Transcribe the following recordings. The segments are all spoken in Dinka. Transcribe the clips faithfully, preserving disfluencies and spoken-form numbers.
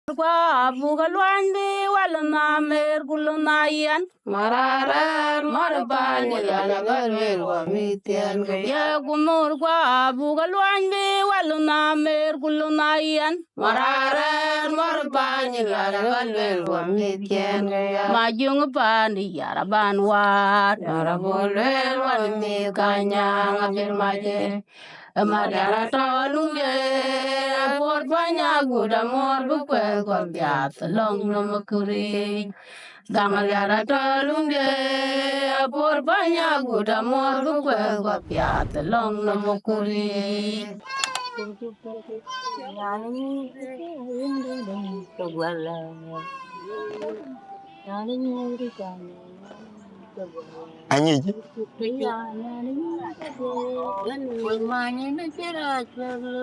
Guɔ buk luany bï wal na mer ku na yɛn. Mararɛɛr mɔr bäny, ë gal ë bä lueel wä mïthiɛn ke ya. Ye ku mor guɔ buk luany bï wal na mer ku na yɛn. Mararɛɛr mɔr bäny, ë gal ë bä lueel wä mïthiɛn ke ya. Ma jöŋ paan dï yara ban waar. Yara buk lueel wä mïth ka nyaŋ abï mac. Ë Madiar atɔ̈ lumde, apuɔ̈r bäny agut amuɔ̈r bï kuɛth guɔ piath lɔ̈ŋ nɔm ë kuric. Gam Madiar atɔ̈ lumde, apuɔ̈r bäny agut amuɔ̈r bï kuɛth guɔ piath lɔ̈ŋ nɔm ë kuric. Anyic. Kuny many na cï rac wek lö,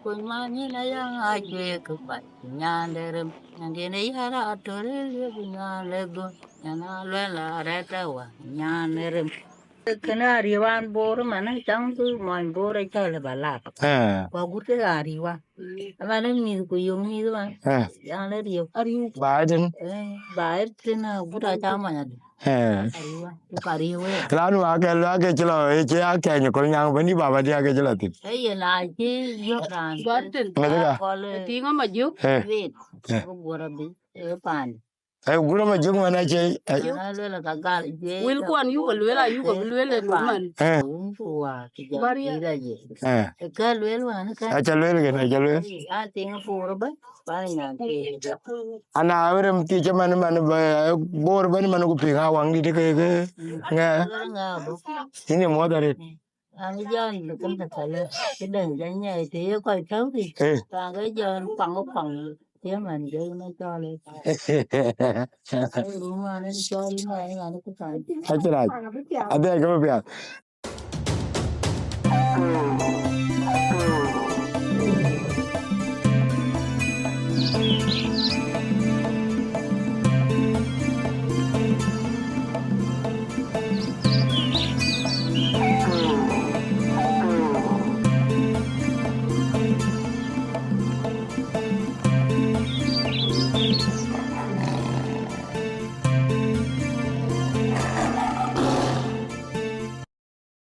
kuny many na yaŋ a cuek kuany, nyan de rem, nyan de ne yara atore liep nyan le go, nyan a luel a rɛt awa, nyan de rem. Kënë ariëp an Bor man, cäŋ bï mɔny Bor acä lë ba lak. Eh. Ku agut ke ariëp an. Aman ë mïth ku yöŋ mïth man. Eh. An ariëp. Ariëp. Ba ë tën. Eh, ba ë tën agut acä mɔny adï. Eh. Ariëp an. Ku ka riëp wek. Raan wa ke la ke cï lɔ, ë cï a kɛny kɔl nyaŋ bɛ̈n yï baba dia ke cï lɔ thïn. Eh, yen a cï yök raan. Ba ë tën. Ŋäthë ka? Kɔl, eh, tiŋ ama jök. Eh. Wet. Eh. Ku guɔr abï, eh, paan. Ee, gurë ma jök man acie, ee. Jök. Wël kuan yuk lueel, ayuk lueel ë nɔm man. Ee. Maria. Ee. Ka lueel wan ka. Aca lueel kën, aca lueel. An tiŋ Bor ba, ba nyan ke. Ana awërëm ti cë man, man ba, Bor ba man ku piŋ awaŋ dït ke, ke, ŋa. Ŋa bo. Yïn ë muɔth arëët. An Jɔn bï kën të thäl, këdäŋ jɔ nyɛɛi të ye kɔc tɔ̈u kï. Eh. Raan ke Jɔn kuaŋ kuaŋ, ye man jɔ yïn acɔl. Ai, rum an en cɔl, yïn ai, ŋan ku kan. Acï rac. Adhil ke bï piath.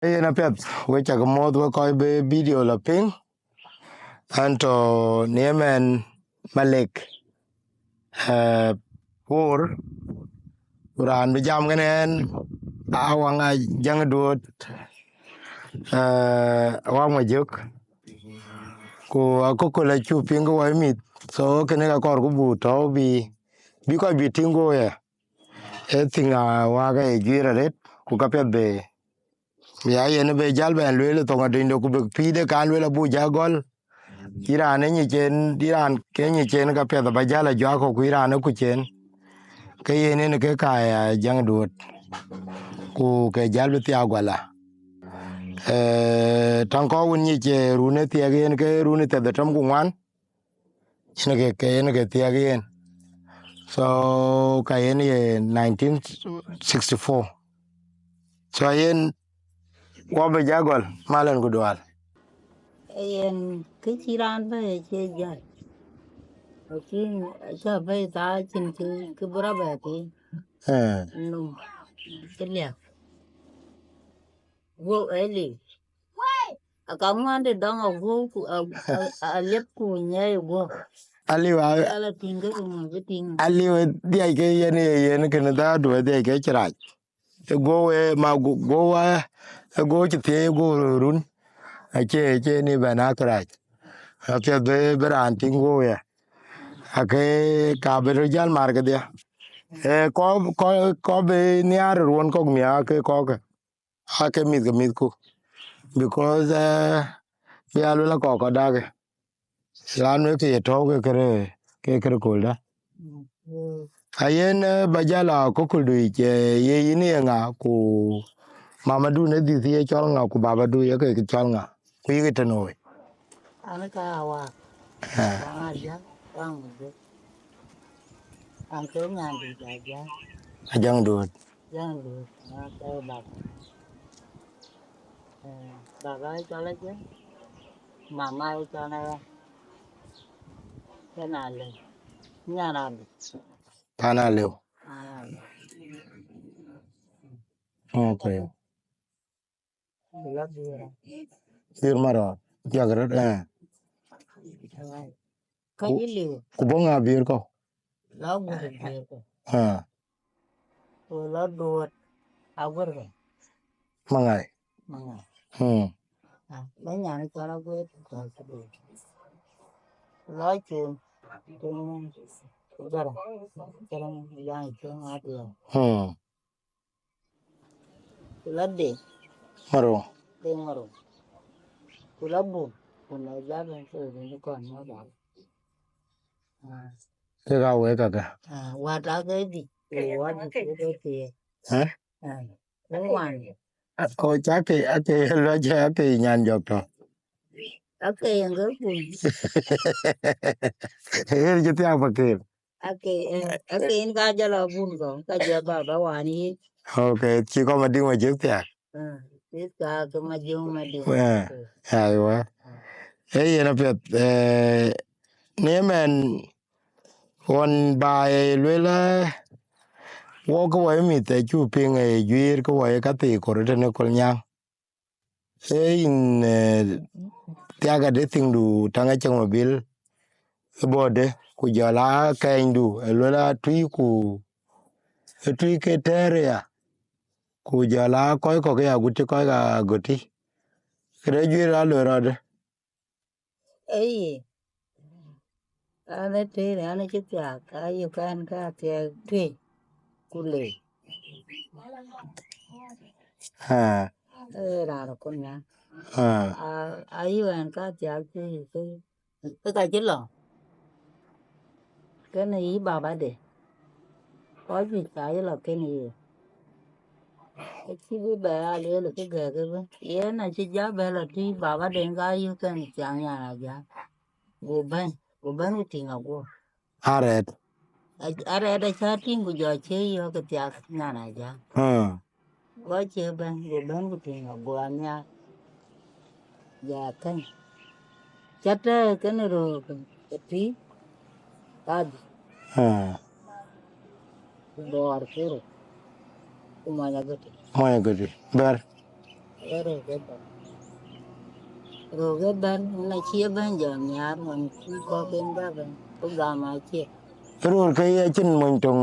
Yen apiɛth, we cak muɔ̈th we kɔc bï video la piŋ. An tɔ̈ në ëmɛn Malek, eh, Bor, ku raan bï jam kënë ɛn, Awaŋ Ajäŋ Duööt, eh, Awaŋ Majök, ku akököl acuk piŋ ke wɔ mïth, so kënë ka kɔɔr ku buk tɔ̈u bï, bï kɔc bï tïŋ guɔ ya. Ee thïn a wak aye juëër arëët, ku ka piɛth bï, bï a yen bï jäl bɛn lueel ë thoŋ adönyde, ku bï pïïrde kan lueel abuk jɔ gɔl. Yïn raan ë nyic en, yïn raan ke nyic en ka piɛth aba jäl a juak kɔ̈k, ku yïn raan ë kuc en. Ke yen en ke ka ya Ajäŋ Duööt, ku ke jäl bï thiaak guala. Eh, täŋ kɔ̈k wën nyic, eh, run ë thiɛk yen ke run ë thiɛth ë tɔm ku ŋuan. Yen ke, ke, yen ke thiɛk yen. So, ka yen ye nineteen sixty-four. So, yen wɔ bï jɔ gɔl, malɛn ku dual. Yen kë cï raan bɛ̈ɛ̈i acie jäl. Lakin acä bɛ̈ɛ̈i thaa cïn kë, kë bï rɔt bɛ̈ɛ̈i piny. Eh. Num, cï liak. Guɔ̈p ë liu. Aka ŋuan de dɔŋ aguɔ̈p ku, a, a, a liep ku nyɛɛi guɔ̈p. Aliu a, ala tïŋ ke ku ŋuan bï tïŋ. Aliu dhiac ke yen ye yen kënë dhaadu dhiac ke cï rac. Ë guɔ̈p ë ma gu-, guɔ̈p a, ë guɔ̈p cï thiëëc ë guɔ̈p run. Acie, acie ni bɛn a kërac. Apiɛth bï, bï raan tïŋ guɔ̈p ya. Ake ka bï röt jäl mar kedhie. Eh, kɔc, kɔc, kɔc bï nhiaar ruɔ̈n kɔ̈k miäk ke kɔ̈k. Ake mïth ke mïthku. Because, eh, bï a luel akɔ̈k kɔc dakë. Raan wek ke ye tɔ̈u ke kërë, ke kërë kööldä. Ayen, eh, ba jäl a kököl du yic, eh, ye yïn ye ŋa, ku mamadun ë dhiëth ye cɔl ŋa, ku babadu ye ke cɔl ŋa, ku yïk tënou? An ka Awaŋ. Eh. Awaŋ Ajäŋ, Awaŋ Majök. An ke Nyandït Ajäŋ. Ajäŋ Duööt. Ajäŋ Duööt, an ke baba. Eh, baba ë cɔl Ajäŋ. Mama ë cɔl Awaŋ. Kën a lëu. Nyan Aliu. Pan Aliu. Ah. Okay. Lɔ Biir. Biir Marɔɔr. Piɛk röt, eh. Ka Ku, yï liu. Ku bɔ̈ ŋa Biir kɔ̈u? Lɔ Guur Biir kɔ̈u. Ah. Ku lɔ Duɔt Aguer kɔ̈u. Maŋai. Maŋai. Hmm. Ah, bä nyan cɔl Aguer kɔ̈u. Lɔ Cuŋ. Cuŋ. Ku Garaŋ. Garaŋ yan Cuŋ Adiɛɛr. Hmm. Ku lɔ Deŋ. Marou. Deŋ Marou. Ku lɔ Bul. Ku lɔ Jabɛn, ku lɔ Bul kɔn mɔ ba. Ah. Kek aa wek kakë. Ah, wat aa ke dï. Ku wat dï ku ke thiëëk. Eh? Ah. Ku wan. Ah, oh, cakë, ake lɔ cɛ, ake nyan jɔk tɔ. Ake yen ke kun. Yen cï thiak Pakëër. Ake, eh, ake yen ka jɔl a bun kɔ̈u, ka jɔl baba wan yen. Okay, cï kɔ̈u Madiŋ ma cïk thiak. Ah, cïk thiak ke Madiŋ, Madiŋ. Eh, aiwa. Eh, yen apiɛth, eh, në ëmɛn ɣɔn ba ye lueel, eh, wok ke wɔ ye mïth, eh, cu piŋ, eh, juiir ke wɔ ye ka thii kor tënë Kolnyaŋ. Ee yïn, eh, thiak adï thiŋdu taŋ acäŋ mabil ë bɔ̈ dë, ku jɔl aa kɛɛnydu, ë luel aa tui, ku ë tui ke tɛ̈ɛ̈r aya, ku jɔl aa kɔc kɔ̈k aya agut cï kɔc aa gɔ̈t tï. Këde juëc aa loi rɔt dë. Ëë, an ë tëër, an ë cï thiaak, ayök ɛn ka thiaak tuëc, ku le. Ah. Ee raan kun nya. Ah. A, ayök ɛn ka thiaak tuëc, ke, ke ka cï lɔ. Kënë yï babade. Kɔc juëc ka yï lɔ kënë ye. Acï bï bɛ a lueel kë gɛ̈k ëbën. Yen acï ja bɛ lɔ tïï babade ka yök kɛn thiaŋ nyan Ajak. Go bɛ̈n, go bɛ̈n ku tïŋ aguɔ. Arɛɛt. Ac-, arɛɛt acä tïŋ ku jɔ cie yɔ̈ɔ̈k kë thiak nyan Ajak. Hmm. Go cie bɛ̈n, go bɛ̈n ku tïŋ aguɔ anhiaar. Ja kɛ̈ny. Ca tɛ̈ɛ̈k kënë röör kë, ë tïï, kadï. Hmm. Ku bɔɔr kë röt. Ku mɔny agöti. Mɔny agöti. Bɛ̈r. Ee röök ë bɛ̈n. Röök ë bɛ̈n, na cie bɛ̈n jɔ nhiaar, mɔny cï kɔ̈k en bä bɛ̈n, ku gam acie. Röör ke ye acïn mony töŋ,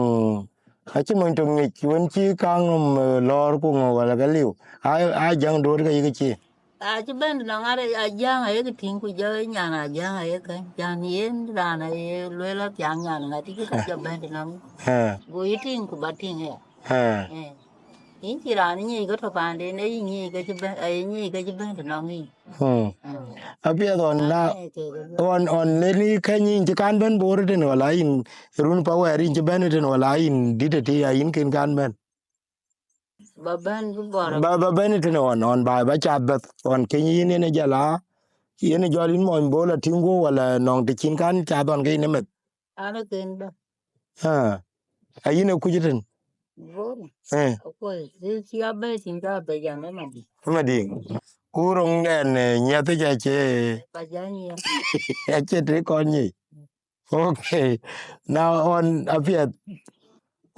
acïn mony töŋ ŋic, wën cï kaŋ nɔm, eh, lɔɔr ku ŋö wala ke liu. A, a jäŋ duööt ke yïk cie. Acï bɛ̈n nɔŋ arë, Ajäŋ ayek tïŋ ku jɔ nyan Ajäŋ ayek kɛ̈ny. Can yen raan aye lueel athiaŋ nyan ŋa tï cï ka jɔ bɛ̈n nɔŋ. Eh. Go yï tïŋ ku ba tïŋ aya. Eh. Eh. Yïn cï raan nyic ke tɔ paanden, ee yï nyic ke cï bɛ̈n, aye nyic ke cï bɛ̈n nɔŋ yïn. Hmm. Hmm. Apiɛth ɣɔn na, ɣɔn, ɣɔn leni kɛ̈ny yïn cï kan bɛ̈n Bor tën wala yïn run pa wɛɛr yïn cï bɛ̈n tën wala yïn dït ëtï ya yïn kën kan bɛ̈n? Ba bɛ̈n bï bɔr. Ba, ba bɛ̈n tën ɣɔn, ɣɔn ba, ba cath bɛ̈th, ɣɔn keny yïn yen ë jɔl a, yen ë jɔl yïn mɔny Bor la tïŋ guɔ wala nɔŋ të cïn kan cath ɣɔn ke yïn ë meth? An ë kën bä. Ah. Ayïn ë kuc tën? Bor. Eh. Akuɔi, cï, cï abɛ̈ɛ̈i tïŋ ka bɛ jam ë Madiŋ. Ë Madiŋ. Ku roŋ ɛn, eh, nyiɛth cä cie. Ka jä nyiɛth. Acie të kɔn nyic. Okay. Na ɣɔn apiɛth.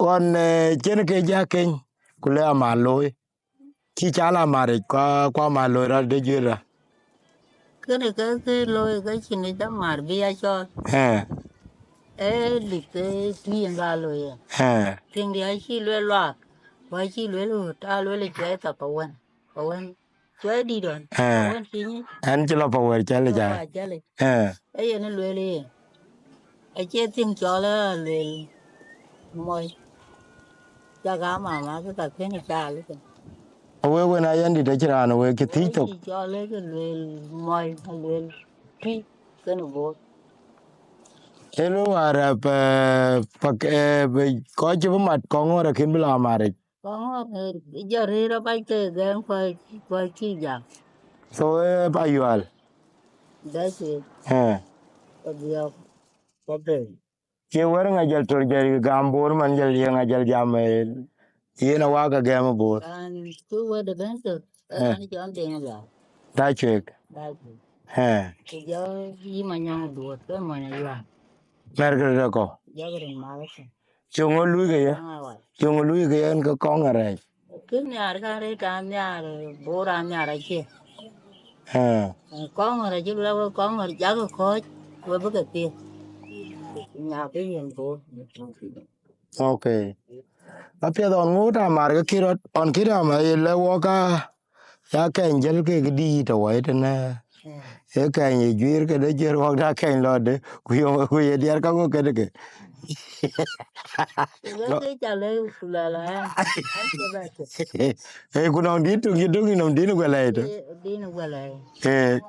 Ɣɔn, eh, cïn ke ja keny, ku le amat looi. Cï cal amaric, kua, kua mat loi rɔt de juël rɔt. Kënë ke, ke loi ke cïn ë jam mar bï ya cɔɔl. Eh. Eh, dik ke tïŋ ka loi yen. Eh. Tïŋ dia cï luel luak, kua cï luel ɣöt, a luel cuɛi thap awën. Awën. Cuɛi dït ɣɔn. Eh. Awën cï nyic. Ɛn cï lɔ pa wɛ̈r cäl ic. Lɔ pa cäl ic. Eh. Ee yen ë lueel yen. Acie thiëŋ cɔl ë lueel mɔc. Cak a mama ke ka kën ë caal ëtën. Awek wën a yɛn dït acïn raan wek cï thiëc thok. Cï cɔl ë ke lueel mɔc, alueel tui kënë Bor. Ee lueel wäär, eh, pa, pa, eh, bï kɔc cï bï mat kɔŋ ŋɔ̈ɔ̈r akën bï la maric. Kɔŋ ŋɔ̈ɔ̈r, eh, jɔ rëër abac ke gɛ̈m kɔc, kɔc cï jam. So, eh, pa yual. That's it. Eh. Ka biɔk. Ka bɛ̈n. Cie wɛ̈r ŋa jɔl tör jɔl gam Bor man jɔl ye ŋa jɔl jam, eh, yen awak agɛm Bor. Raan cï wɛ̈t ëbɛ̈n tör, eh, raan cɔl Deŋ Ayual. Da cuek. Da cuek. Eh. Ku jɔ yï Manyɔŋ Duɔt, ke mony Ayual. Mɛr kë rëër kɔ̈u. Jɔk röt math ëtɛ̈n. Cï ŋö lui ke ye? Kaŋ awal. Cï ŋö lui ke ye en ke kɔŋ arɛɛc? Kï nhiaar ka rëët aa nhiaar, bor aa nhiaar acie. Ëë. Kɔŋ ɣɔn acï lueel wek kɔŋ ɣɔn jakï kɔ̈ɔ̈c, we bï ke piŋ. Nyaakë yen bor. Okay. Apiɛth ɣɔn ŋuut amar ke kï rɔt, ɣɔn kï rɔt ama ye lɛ̈k wɔk ka, ya kɛny jël kek dïït tɔ̈ wɔ ëtënë. Ee kɛny ye juiir këde juiir wɔk da kɛny lɔde, ku yom, ku ye diɛɛr ka ŋö këde ke. Ee, ku nɔŋ dït tuŋ cï döŋ yï nɔm dïn guɛl ɛɛc tɔ̈. Ee, dïn guɛl ɛɛc. Ee.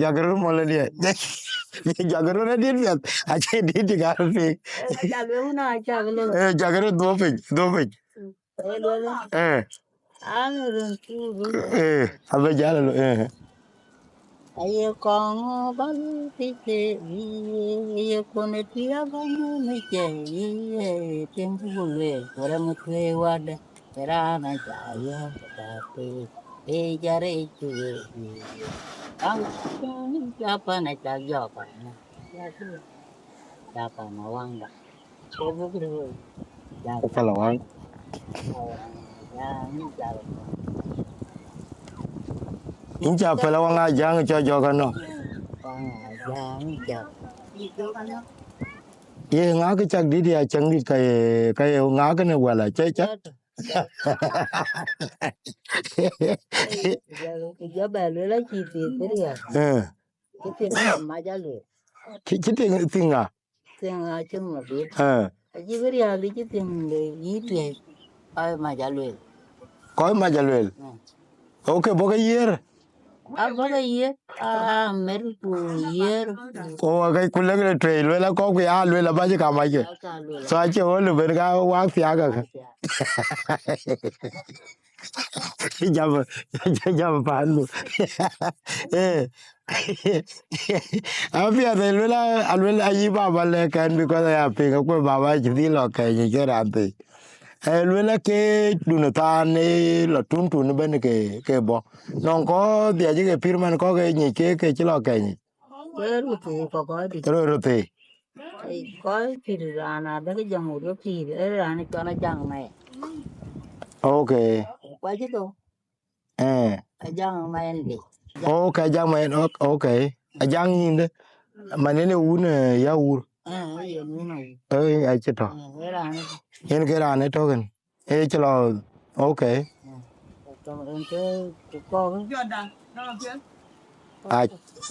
Jɔkë röt mɔlë diɛ. Jɔkë röt adït piɛth. Acie dït tï gal piny. Ee, jɔkë röt dhuɔ̈k piny, dhuɔ̈k piny. Ee. Ee, abï jäl alo, ee. Aye kɔŋ bal tike, ye kun ti abanu mi ke, ye tin bule, kore mi kwe wade, rana ja yo ta pe, e jare tu. Ang ja pana ja jo pana. Ja pana wanga. Pala wang. Inca pala wang a jang cho jo kano. Ye ŋa ke cak dit ya chang dit ka ye, ka ye ŋa ke ne wala che cha. Jaba lula chi ti ya. Eh. Chi ti ma ja lu. Chi ti ti ŋa. Thiëŋ acïn madït. Eh. Acï bï riääk dï cï thiëŋ de yï tuɛɛc, kɔc mac aluel. Kɔc mac aluel. Mm. Okay, bɔ̈ ke yiër. A bɔ̈ ke yiër, a mɛt ku yiër. Oh, okay, ku lek le tuɛɛc luel akɔk ku ya luel abac ka mac ke. Ka luel. So acie ɣöl ben ka wak thiak aka. Jam, jam pandu. Eh. Apiɛth ë luel a, a luel ayï baba lɛ̈k ɛn because aya piŋ akuëë baba cï dhil lɔ kɛɛc ë cï raan thëi. Ë luel ake dun ë thaan ë lɔ tuntun ëbɛ̈n ke, ke bɔ̈. Nɔŋ kɔ̈k dhiac ke pïïr man kɔ̈k ë nyic ke, ke cï lɔ kɛɛc nyic. Ke röt thëi kɔ̈k kɔ̈k dï. Röt, röt thëi. Kɔc pïïr raan adek jɔŋ wut ke pïïr, ë raan cɔl Ajaŋ Mayen. Okay. Kuac ëtho. Eh. Ajaŋ Mayen dï. Oh, okay, Ajaŋ Mayen, ok-, okay. Ajaŋ nyinde. Man yen ë wun, eh, ya wur. Eh, yen wun awur. Eh, acï tɔ̈. Eh, ë raan ëtho. Yen ke raan ëtho kën. Ee cï lɔ, okay.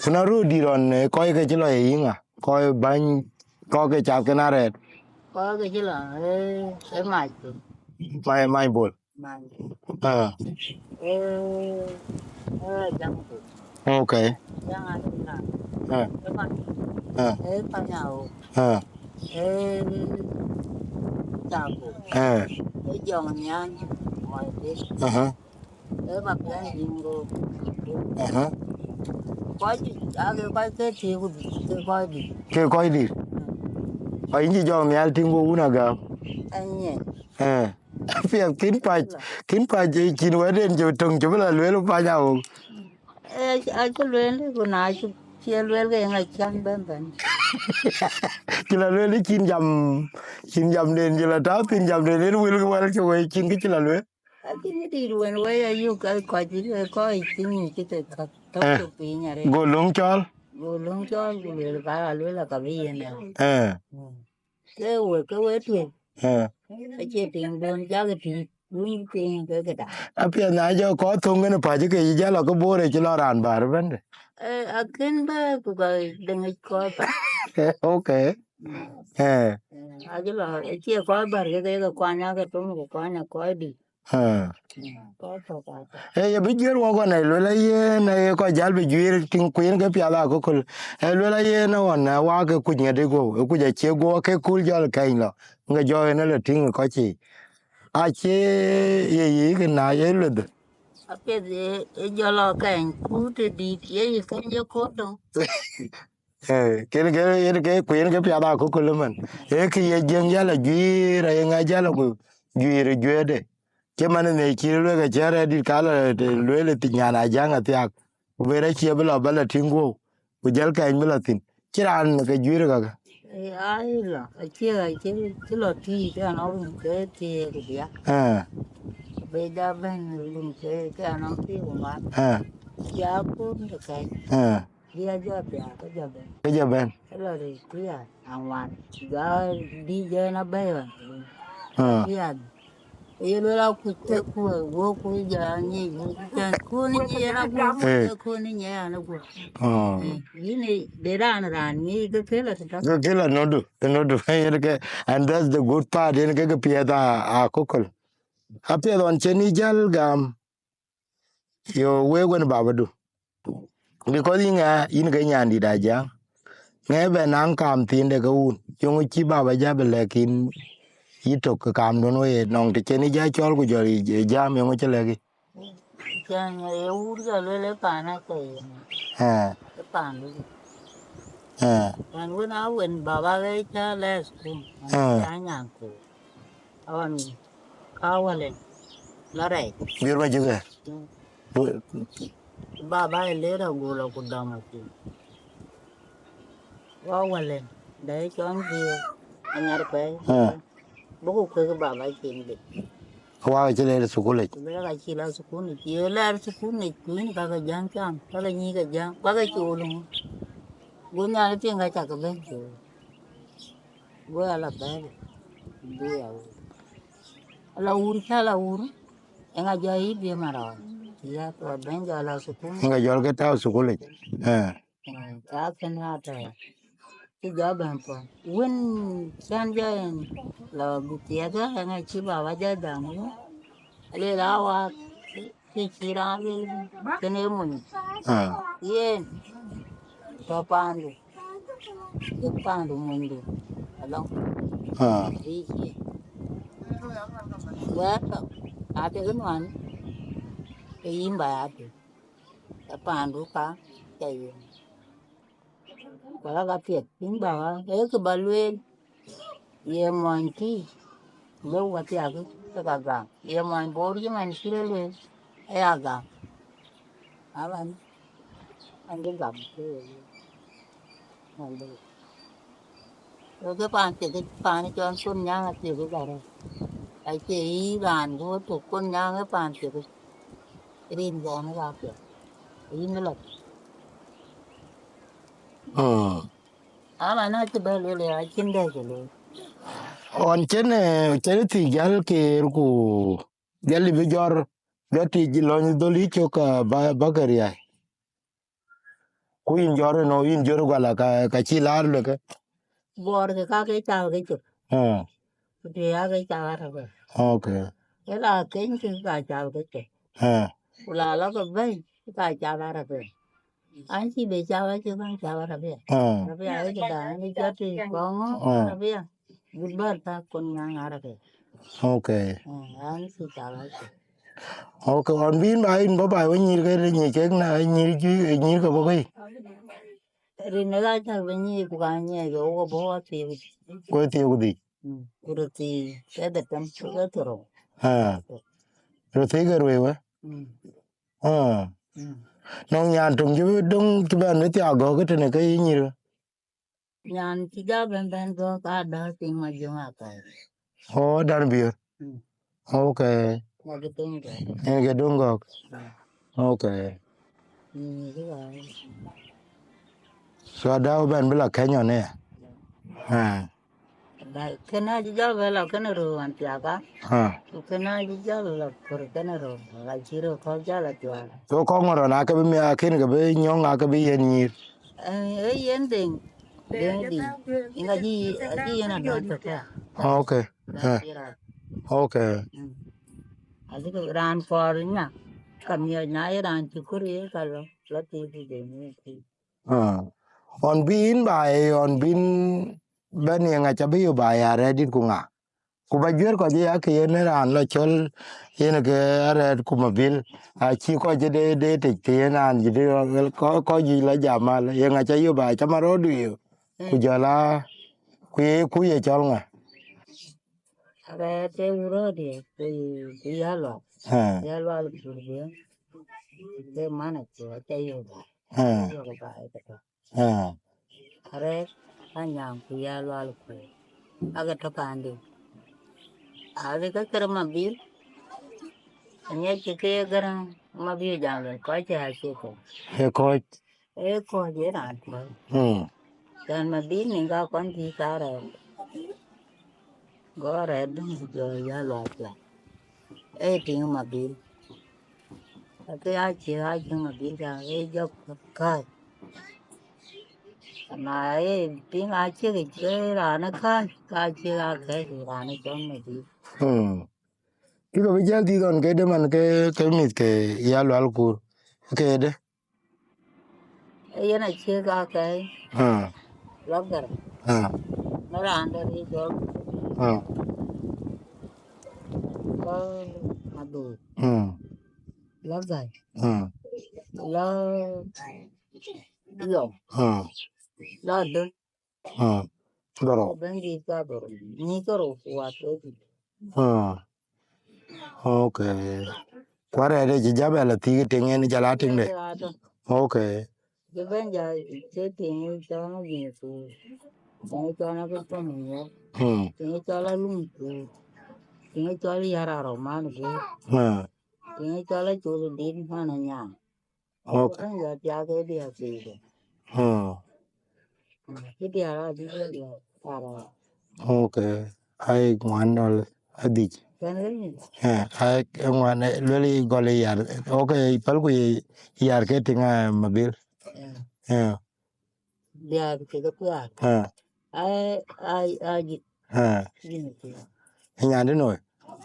Ku na röördït ɣɔn, eh, kɔc ke cï lɔ ye yïŋa, kɔc bäny, kɔc ke cath kën arɛɛt. Kɔc ke cï lɔ, eh, eh, mac. Mac, mac bol. Mac. Ah. Eh, eh, jam ku. Okay. Jaŋ Aduŋ. Eh. Ë Mac. Eh. Ë Panyau. Eh. Ë Jaku. Eh. Ë Jɔŋ Nhial. Mɔc dït. Aha. Ë Mapiɛny Diŋ Rok. Aha. Kɔc juëc, aa ke kɔc ke tiëëk ku ke kɔc dït. Ke kɔc dït. Mm. Kɔc yïn cï Jɔŋ Nhial tïŋ ku wun agam. Anyiɛc. Eh. Apiɛth kïn pac, kïn pac, eh, cïn wɛ̈tden cï töŋ cï bï la lueel pany awok. Eh, acï lueel, ku na cï, cï lueel ke yen acän bɛ̈n bɛ̈n. Cï la lueel cïn jam, cïn jamden cï la tääu thïn, jamden yen wël ke wɛl cï wëi cïn kë cï la lueel. Acïn kë dït wën wëi ayuk, eh, kɔc, eh, kɔc cïn cï ke thök, thök, eh, thök piny arëët. Go löŋ cɔl? Go löŋ cɔl, ku lueel ka, lueel ka bï yen ë. Eh. Mm. Ke we, ke we tueŋ. Eh. Acie tiŋ duɔ̈n jak tït, winy tiŋ ke këda. Apiɛth na jɔ kɔc thöŋ kën pac ke yï jal lɔ ke Bor ë cï lɔ raan bäär ëbɛ̈n de. Eh, akën bä ku ka dëŋ kɔc pac. Okay. Mm. Eh. Eh, acï lɔ, acie kɔc bäär ke ke kuany ake thöŋ ku kuany ë kɔc dït. Ah. Ee, ye bï juëër wɔ ɣɔn ë luel ayen, aye kɔc jäl bï juëër tïŋ kueen ke piath akököl. Ë luel ayen ë ɣɔn, ë wak ke kuc ŋɛt ë guɔ̈u, ë kuc acie guɔ ke kul jɔl kɛny lɔ, ŋa jɔ en ë lɔ tïŋ ë kɔc yiic. Acie ye yiic kë na ye lueth. Apiɛth ye, ye jɔl lɔ kɛny, ku të dït ye yï kɛny ye kodo. Eh, kën ke, yen ke, ku yen ke piath akököl ëmën. Ee kë ye Jiëŋ jäl a juiir, aye ŋa jäl a ku juiir ë juëëde. Cï man ë cï luek acï rɛɛt dït ka lɔ të lueel ë thïn nyan Ajaŋ athiak. Ku ber acie bï lɔ ba lɔ tïŋ guɔ̈u. Ku jäl kɛny bï lɔ thïn. Cï raan ke juiir kakë. Ai lɔ, acie, acie, cï lɔ tïï ke anɔŋ rum ke thiëëk ku diäk. Eh, Be ja bɛ̈n rum ke, ke anɔŋ tïï ku mat. Eh, Ya kun ke kɛny. Eh. Bï a jɔ piath, ke jɔ bɛ̈n. Ke jɔ bɛ̈n. Ke lɔ rëëc kuya aŋuan. Ja bï jɛn abɛ̈i ɣɔn. Ah. Piath. Ye luel akuc ke ku, wo ku ja nyic, ku cän kun nyic yen aguɔ, eh, ke kun nyic yen aguɔ. Ah. Eh, yïn de raan, raan nyic ke kël atëtɔ. Ke kël anɔdu, anɔdu. Yen ke, and that's the good part, yen ke, ke piɛth a, a kokol. A piɛth ɣɔn cïn yï jäl gam. Yo, wek wën babadu. Because yïn ŋa, yïn ke nyandït Ajaŋ. Ŋɛ bɛ naŋ kam thiin de ke wun. Yöŋ cï baba ja bï lɛ̈k yïn yï tök ke kamdun wei nɔŋ të cen yï ja cɔl ku jɔl yï jam yöŋ cï lɛ̈k yï. Can ye wur jɔ luel ë paan athɛɛr yen. Eh. Ë paan du. Eh. Ɣɛn wën a wën baba ke ca lɛɛr thïn. Eh. Ca nyan thïn. Awan ka wale la rɛɛc. Biur ba jike. Mm. Bu- Baba e ler agul aku dɔm aku. Wa wale da e cɔn bi anyar pɛi. Ah. Buku kuek baba cin bi. Wa ke ci ler sukul ic. Ler ka ci la sukul ic. Ye ler sukul ic, kuin ka ke jang cam, ka ke nyi ke jang, ka ke cul. Gu nyal tiŋ ka cak ben cul. Go ya la bɛɛr. Go ya wur. La wur ca la wur. Enga jɔ yi bi marɔn. Ya ko ben jɔ la sukul. Enga jɔl ke tau sukul ic. Eh. Eh, ka ken ya ta. Ci jɔ ben po. Win can jɔ en la bi tiɛth enga ci baba jɔ dam. Le la wa. Kï cï raan lueel kënë mony. Ah. Yen tɔ̈ paandu, kek paandu monydu alɔŋ. Ah. Bï cie wɛ̈ɛ̈r tɔ̈, na tek nuan, ke yïn ba ya tïŋ. Ke paandu ka ca yen. Wala ka piɛth, yïn ba ɣa, ee kë ba lueel, ye mɔny tïï, lëu ka thiaakï, ke ka gam. Ye mɔny boor cï man cï rɔt lueel, aya gam. Aman, an cï gam, ke ye lueel. An bï. Ke ke paan thiek, paan cɔl kun nyaŋ athiek ë gärë. Acie yï raan, ku tuk kun nyaŋ ë paan thiek. Rin gɔn ë ka piɛth. Yïn ë lɔ. Mm. Ama na cï bɛ lueel ya cïn dɛ cï lueel. Ɣɔn cïn, eh, cïn thiëc jäl keer ku jäl lip jɔr, jɔ tic löny dhöl yï cök, ah, ba, ba ke riäi. Ku yïn jɔr ënɔ, yïn jɔr guala ka, ka cï laar leke. Bɔɔr ke ka ke caal ke cök. Ah. Ku tï ya ke caal arabia. Okay. Ke la keny ke ka caal ke cök. Ah. Ku la la ke bɛ̈i ke ka caal arabia. An cï be cawa cï bɛ̈n cawa arabia. Ah. Arabia ë këda, an cï jɔt tï kɔŋ. Ah. Arabia. Gut bär tha kun nyaŋ arabia. Okay. Ah, an cï cawa cï. Okay, ɣɔn bï yïn ba yïn bɔ̈ ba wë nyïïr ke nyic kek na nyïïr juëc, nyïïr ke bɔ̈ ke. Rin ë ka cak bï nyïïr ku ka nyiɛc ke wok bɔ̈ wa thiëëk. Ku thiëëk ku dhïc. Mm, ku röt thiëëk ke dhetem, ke thurou. Ah. Röt thiëëk ke ruëëu, eh? Mm. Ah. Mm. Nɔŋ nyan töŋ cï bï döŋ cï bɛ̈n bï thiaak gɔ̈k tënë ke yï nyïïr. Nyan cï ja bɛ̈n bɛ̈n gɔ̈k ka dɔ̈ɔ̈r piny Majöŋ akai. Oh, dan biör. Mm. Okay. Yen ke döŋ gɔ̈k. Mm. Okay. Mm, cï ba. So ada bɛ̈n bï la Kenya ne. Ah. Ba, kënë acï jɔ bɛ lɔ kënë röör ɣɔn thiaaka. Ah. Ku kënë acï jɔ bɛ lɔ kör kënë röör, ka cï röör kɔ̈k jɔ lɔ thiaaka. So kɔŋ ŋö rɔn akë bï mi akën ke bï nyɔŋ akë bï yen nyïïr. Eh, eh, yen deŋ, deŋ di. Inga ji, aji yen adɔ̈ɔ̈r tök ya. Ah, okay. Ba cï rac. Okay. Mm. Aji ke raan kɔɔr nya, ka miɔc na ye raan cï kör ye ka lɔ, lɔ ti di deŋ ye ti. Ah. Ɣɔn bï yïn ba ye, ɣɔn bï yïn bɛ̈n ye ŋa ca bï yï ba ya rɛ̈ɛ̈r dït ku ŋa? Ku ba juëër kɔc ë ya ke yen raan lɔ cɔl, yen ke arɛɛt ku mabil, acï kɔc ë de, de tec, ke yen raan jï de, kɔc, kɔc juëc lɔ jam mal, ye ŋa ca yök ba, ca ma rɔɔdu yök, ku jɔl a, ku ye, ku ye cɔl ŋa? Arɛɛt ee wurɔɔdiɛ, ku, ku ya lual. Ha. Ya lual ku biɛ. Ke man acu, aca yök ba. Ha. Yök ba, ë ke tɔ. Ha. Arɛɛt, anyaŋ ku ya lual ku. Ake tɔ paandu. Ade ke kër mabil. Anyɛ cï ke gäräŋ mabil jam lɔ, kɔc cï a cï kɔc. Ee kɔc. Ee kɔc ye raan tuɔ̈l. Hmm. Can mabil ni ka kɔn dï ka rɛɛt. Go rɛɛt dum ku jɔ ya lual piath. Ee tiŋ mabil. Ke ya cï, a cï mabil ka, ee jɔ kääc. Na ee piŋ a cï ke cï raan kääc, ka cï a kɛ̈ɛ̈c raan cɔl mabil. Hmm. Kë ke bï jäl dhil ɣɔn këde man ke, ke mïth ke ya lual ku këde. Ee yen acie ka kɛ̈ɛ̈c. Ah. Lɔ gɛr. Ah. Në raan dɛ̈ ri jɔl. Ah. Lɔ madhuur. Mm. Lɔ gäi. Mm. Lɔ yɔm. Mm. Lɔ döl. Mm. Dɔrɔ. Bɛ̈nydït ka dɔrɔ. Nyi kärou ku wat wek. Mm. Okay. Ku arɛɛt ë cï jabɛl athïk tiŋ en jal a tiŋde. Ade. Okay. Cï bɛ̈n ja cï tiŋ cɔl ŋö Yecu. Tiŋ cɔl ŋö ke pam ŋö. Hmm. Tiŋ cɔl alum ku. Tiŋ cɔl yar arɔman ku. Hmm. Tiŋ cɔl acol dit man anyaŋ. Okay. Ku bɛ̈n ja piath ke diäk thiikë. Hmm. Kë diäk adï ke diäk para. Okay. Ai ŋuan nɔl adhic. Kɛn ke nyin. Eh, ai ŋuan, eh, luel yï gɔl yï yar. Okay, päl ku yï yar ke tiŋ, ah, mabil. Eh. Eh. Diäk ke ke piath. Eh. Ai, ai, ai, ji. Eh. Ji ni piath. Nyan di noi?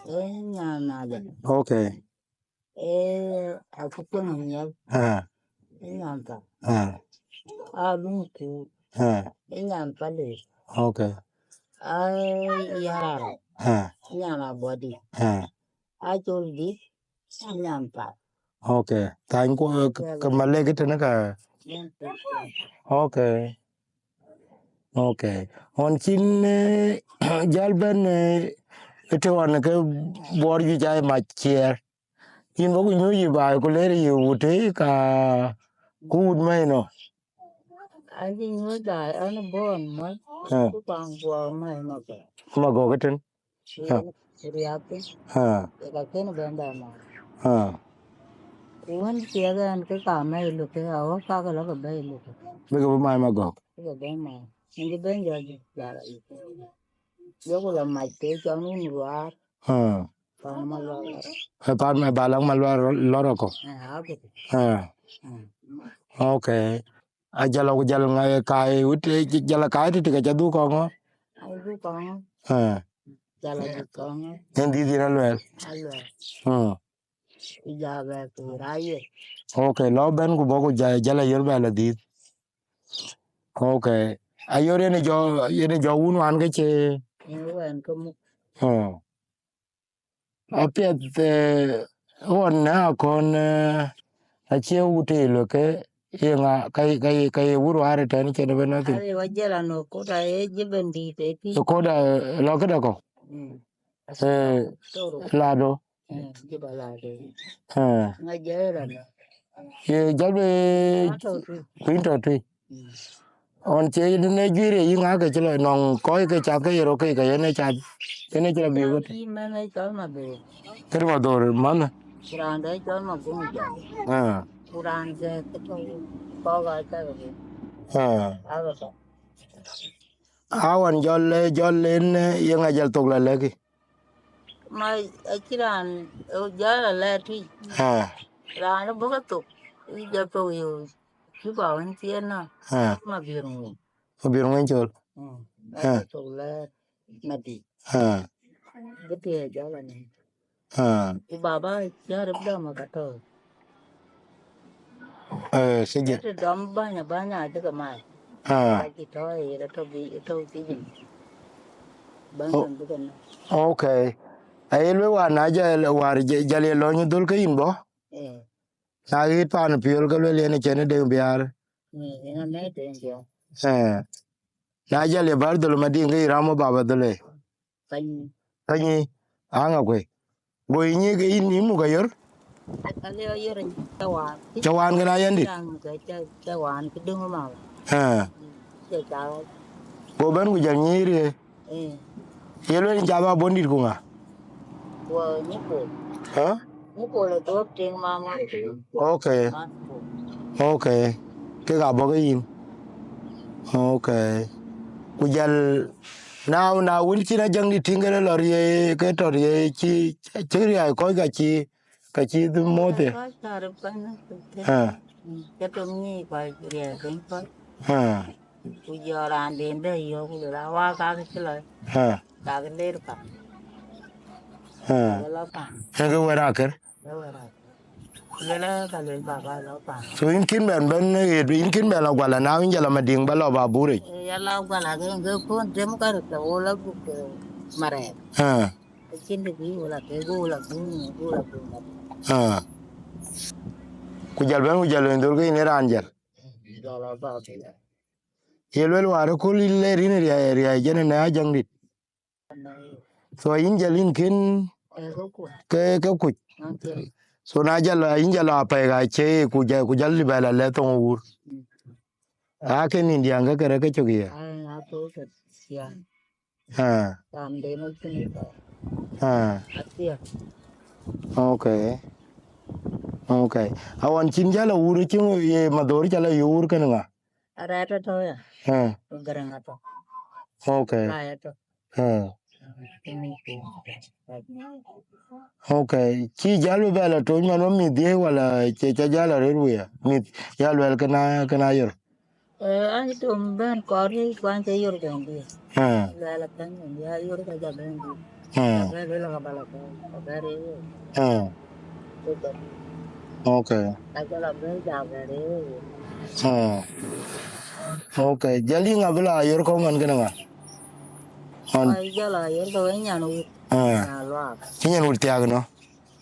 Eh, nyan na de. Okay. Ee, akukuɔn nyiɛl. Ah. Ee nyan thar. Ah. Alum ku. Ah. Ee nyan pale. Okay. Ai yar. Ah. Ee nyan abɔdi. Ah. Acol dit. Ee nyan thar. Okay. Thank you. Ke malek tënë ka. Nyan thar. Okay. Okay. Ɣɔn cïn, eh, jäl bɛ̈n, eh, ëtë ɣɔn ke buɔɔr juëc aa mac ciɛɛr. Yïn bä ku nyuc yï baai ku ler yï wut tëë ka ku wut mɛ̈i nɔ. An cï nyuc baai an bɔ̈ ɣɔn mɔc. Eh. Ku kuaŋ guɔ mɛ̈i Magɔ̈k. Magɔ̈k ëtën. Yen riääk piny. Ah. Ye ka kën bɛ̈n bɛ mac. Ah. Ku wën thiëëk ɛn ke ka mɛ̈i lukë, awä kakë lɔ ke bɛ̈i lukë. Bï ke bï mac Magɔ̈k. Bï ke bɛ̈n mac. Yen cï bɛ̈n jɔ jɔ jal ayï. Yeku lɔ mac ke cɔl wun ruaar. Ah. Pan Malual. Eh, pan me ba lak Malual lɔ rɔkɔ. Eh, okay. Ah. Mm. Okay. A jala ku jal ŋa ye kai wut, eh, jala kai ti ti ka ca dhuk kɔŋɔ. Ai dhuk kɔŋɔ. Eh. Jala dhuk kɔŋɔ. Yen dhith yen aluɛl. Aluɛl. Hmm. Ku ja bɛ ku ra ye. Okay, lɔ bɛn ku bɔ ku ja, jala yor bɛ la dhith. Okay. A yor yen jɔ, yen jɔ wun wan ke ce. Yen wan ke muk. Hmm. Apiɛth, eh, ɣɔn në akɔn, eh, acie wut tëë lɔ ke ye ŋa, ka ye, ka ye, ka ye wur waar ë tɛ̈n cïn ëbɛ̈n nothing. Aye wa jël anɔ kota ye jëbɛn dïït ë pï. Kota, eh, lɔ këdë kɔ? Mm. Eh, toro. Lado. Eh, jëbä lado. Eh. Ŋa jël anɔ. Ye jal be. Atɔ tui. Kuin tɔ tui. Mm. Ɣɔn cie yïn në juëër ye yï ŋa ke cï lɔ nɔŋ kɔc ke cath ke ye rɔt ke ke yen ë cath, yen ë cï lɔ biëëk ëtë. Yï mɛn ë cɔl Madhor. Kër Madhor mɛn. Ku raan dɛ cɔl Maguŋ Jɔk. Ah. Ku raan dɛ ke tɔ̈ kɔk aa cak bï. Ah. Aa ke tɔ̈. A ɣɔn jɔl, jɔl en, eh, ye ŋa jal thok la lɛ̈kï? Ma acï raan, eh, jɔl la lɛ̈k tui. Ah. Raan bɔ̈ ke thok, ë jɔ thok yï. Cuba wën thiëëc nɔ̈. Ah. Mabior ŋuny. Mabior ŋuny col. Mm. Ah. Thok lɛ̈k Madï. Ah. Bï thiëëc jɔl anï. Ah. Ku baba cä rep dɔm ka tɔ̈u. Eh, sijin. Të dɔm bäny abäny acï ke mac. Ah. Ka cï tɔ̈ ë rɔt tɔ̈ bï tɔ̈u sijin. Bäny Oh. Bäny bï ke nɔ̈k. Okay. Aye luel wäär na jal, wäär jal ye lɔny dhöl ke yïn bɔ̈. Eh. Na ɣet paan piöl ke luel yen cïn ë Deŋ Biaar. Eh, yen anɔŋ Deŋ Biaar. Eh. Na jal ye bär dhöl Madiŋ ke yï ram ë baba dhöl ë. Pany. Pany, aŋa kuëi. Go yï nyic ke yïn, yï muk ayör? Alë ayör cä waan. Cä waan kën ayɛn dït? Cä muk, cä, cä waan cï döŋ mama. Ëë. Cä cä. Go bɛ̈n ku jɔl nyic riëëc. Ëë. Ye lueel ca ba bɔ̈ dït ku ŋa? Go nyuku. Hä? Nyuku le duɔ̈p tiŋ mama. Okay. Mama. Okay. Kek abɔ̈ ke yïn. Okay. Ku jal na, na wën cïn Ajaŋdït tïŋ ke lɔ riëëc, ke tɔ̈ riëëc cï, cï riäi kɔc ka cï, ka cï dhï moth ye. Kɔc tɔ̈ röt pɛ̈n. Ëë. Ke tɔ̈ ŋic kɔc riɛɛr piny kɔc. Ëë. Ku jɔ raan den bɛ yɔ̈ɔ̈k ku lɔ wa ka ke cï lɔ. Ëë. Ka ke ler ka. Ëë. Ke lɔ ka. Ëë, ke wɛ̈t akër. Ke wɛ̈t akër. Luel ka luel baba lɔ pan. So yïn kën bɛn bɛn ɣet, yïn kën bɛn la guala na yïn jɔl la Madiŋ ba lɔ ba burec. Eh, ya la guala ke, ke kon tem ka rut wo la buk, eh, marɛɛk. Ah. Cïn de bi wo la ke, wo la buk, wo la buk. Ah. Ku jal bɛn ku jal wen dhöl ke yïn ë raan jal. Jɔl la ba ke. Ye luel wäär ë köl yïn lɛɛr yïn riäi, riäi jɛn ë na Ajaŋdït. So yïn jal yïn kën ke, ke kuc. So na jal, yïn jal apɛi ka cie ku jal, ku jal lip ala lɛ thoŋ wur. A ke nin diaŋ ke kere ke cök ye. Ah. Ah. Okay. Okay. Awɔn cïn jal a wur cï ye madhor jal a yur kën ŋa? Arɛɛt atɔ̈ ya. Ah. Garaŋ atɔ̈. Okay. Pai atɔ̈. Ah. Okay. Cï jal bï bɛ la tony man wä mïth ye wala cie ca jal arëët wëë? Mïth ya luɛl këna, këna yor. Eh, an tom bɛn kɔɔr ye kuan cï yor jɔŋ bi. Ah. Luɛl akën ya yor ka ja bɛn bi. Ah. Ka bɛn luɛl ka bala ka, ka bɛn rëër. Ah. Okay. Ka jɔl a bɛn ja bɛn rëër. Ah. Okay. Jal yï ŋa bï la yor kɔŋ man kënë ŋa? An. Ai, jɔl a yor ka wën nyan wut. Ah. Nyan luak. Cï nyan wut thiak nɔ?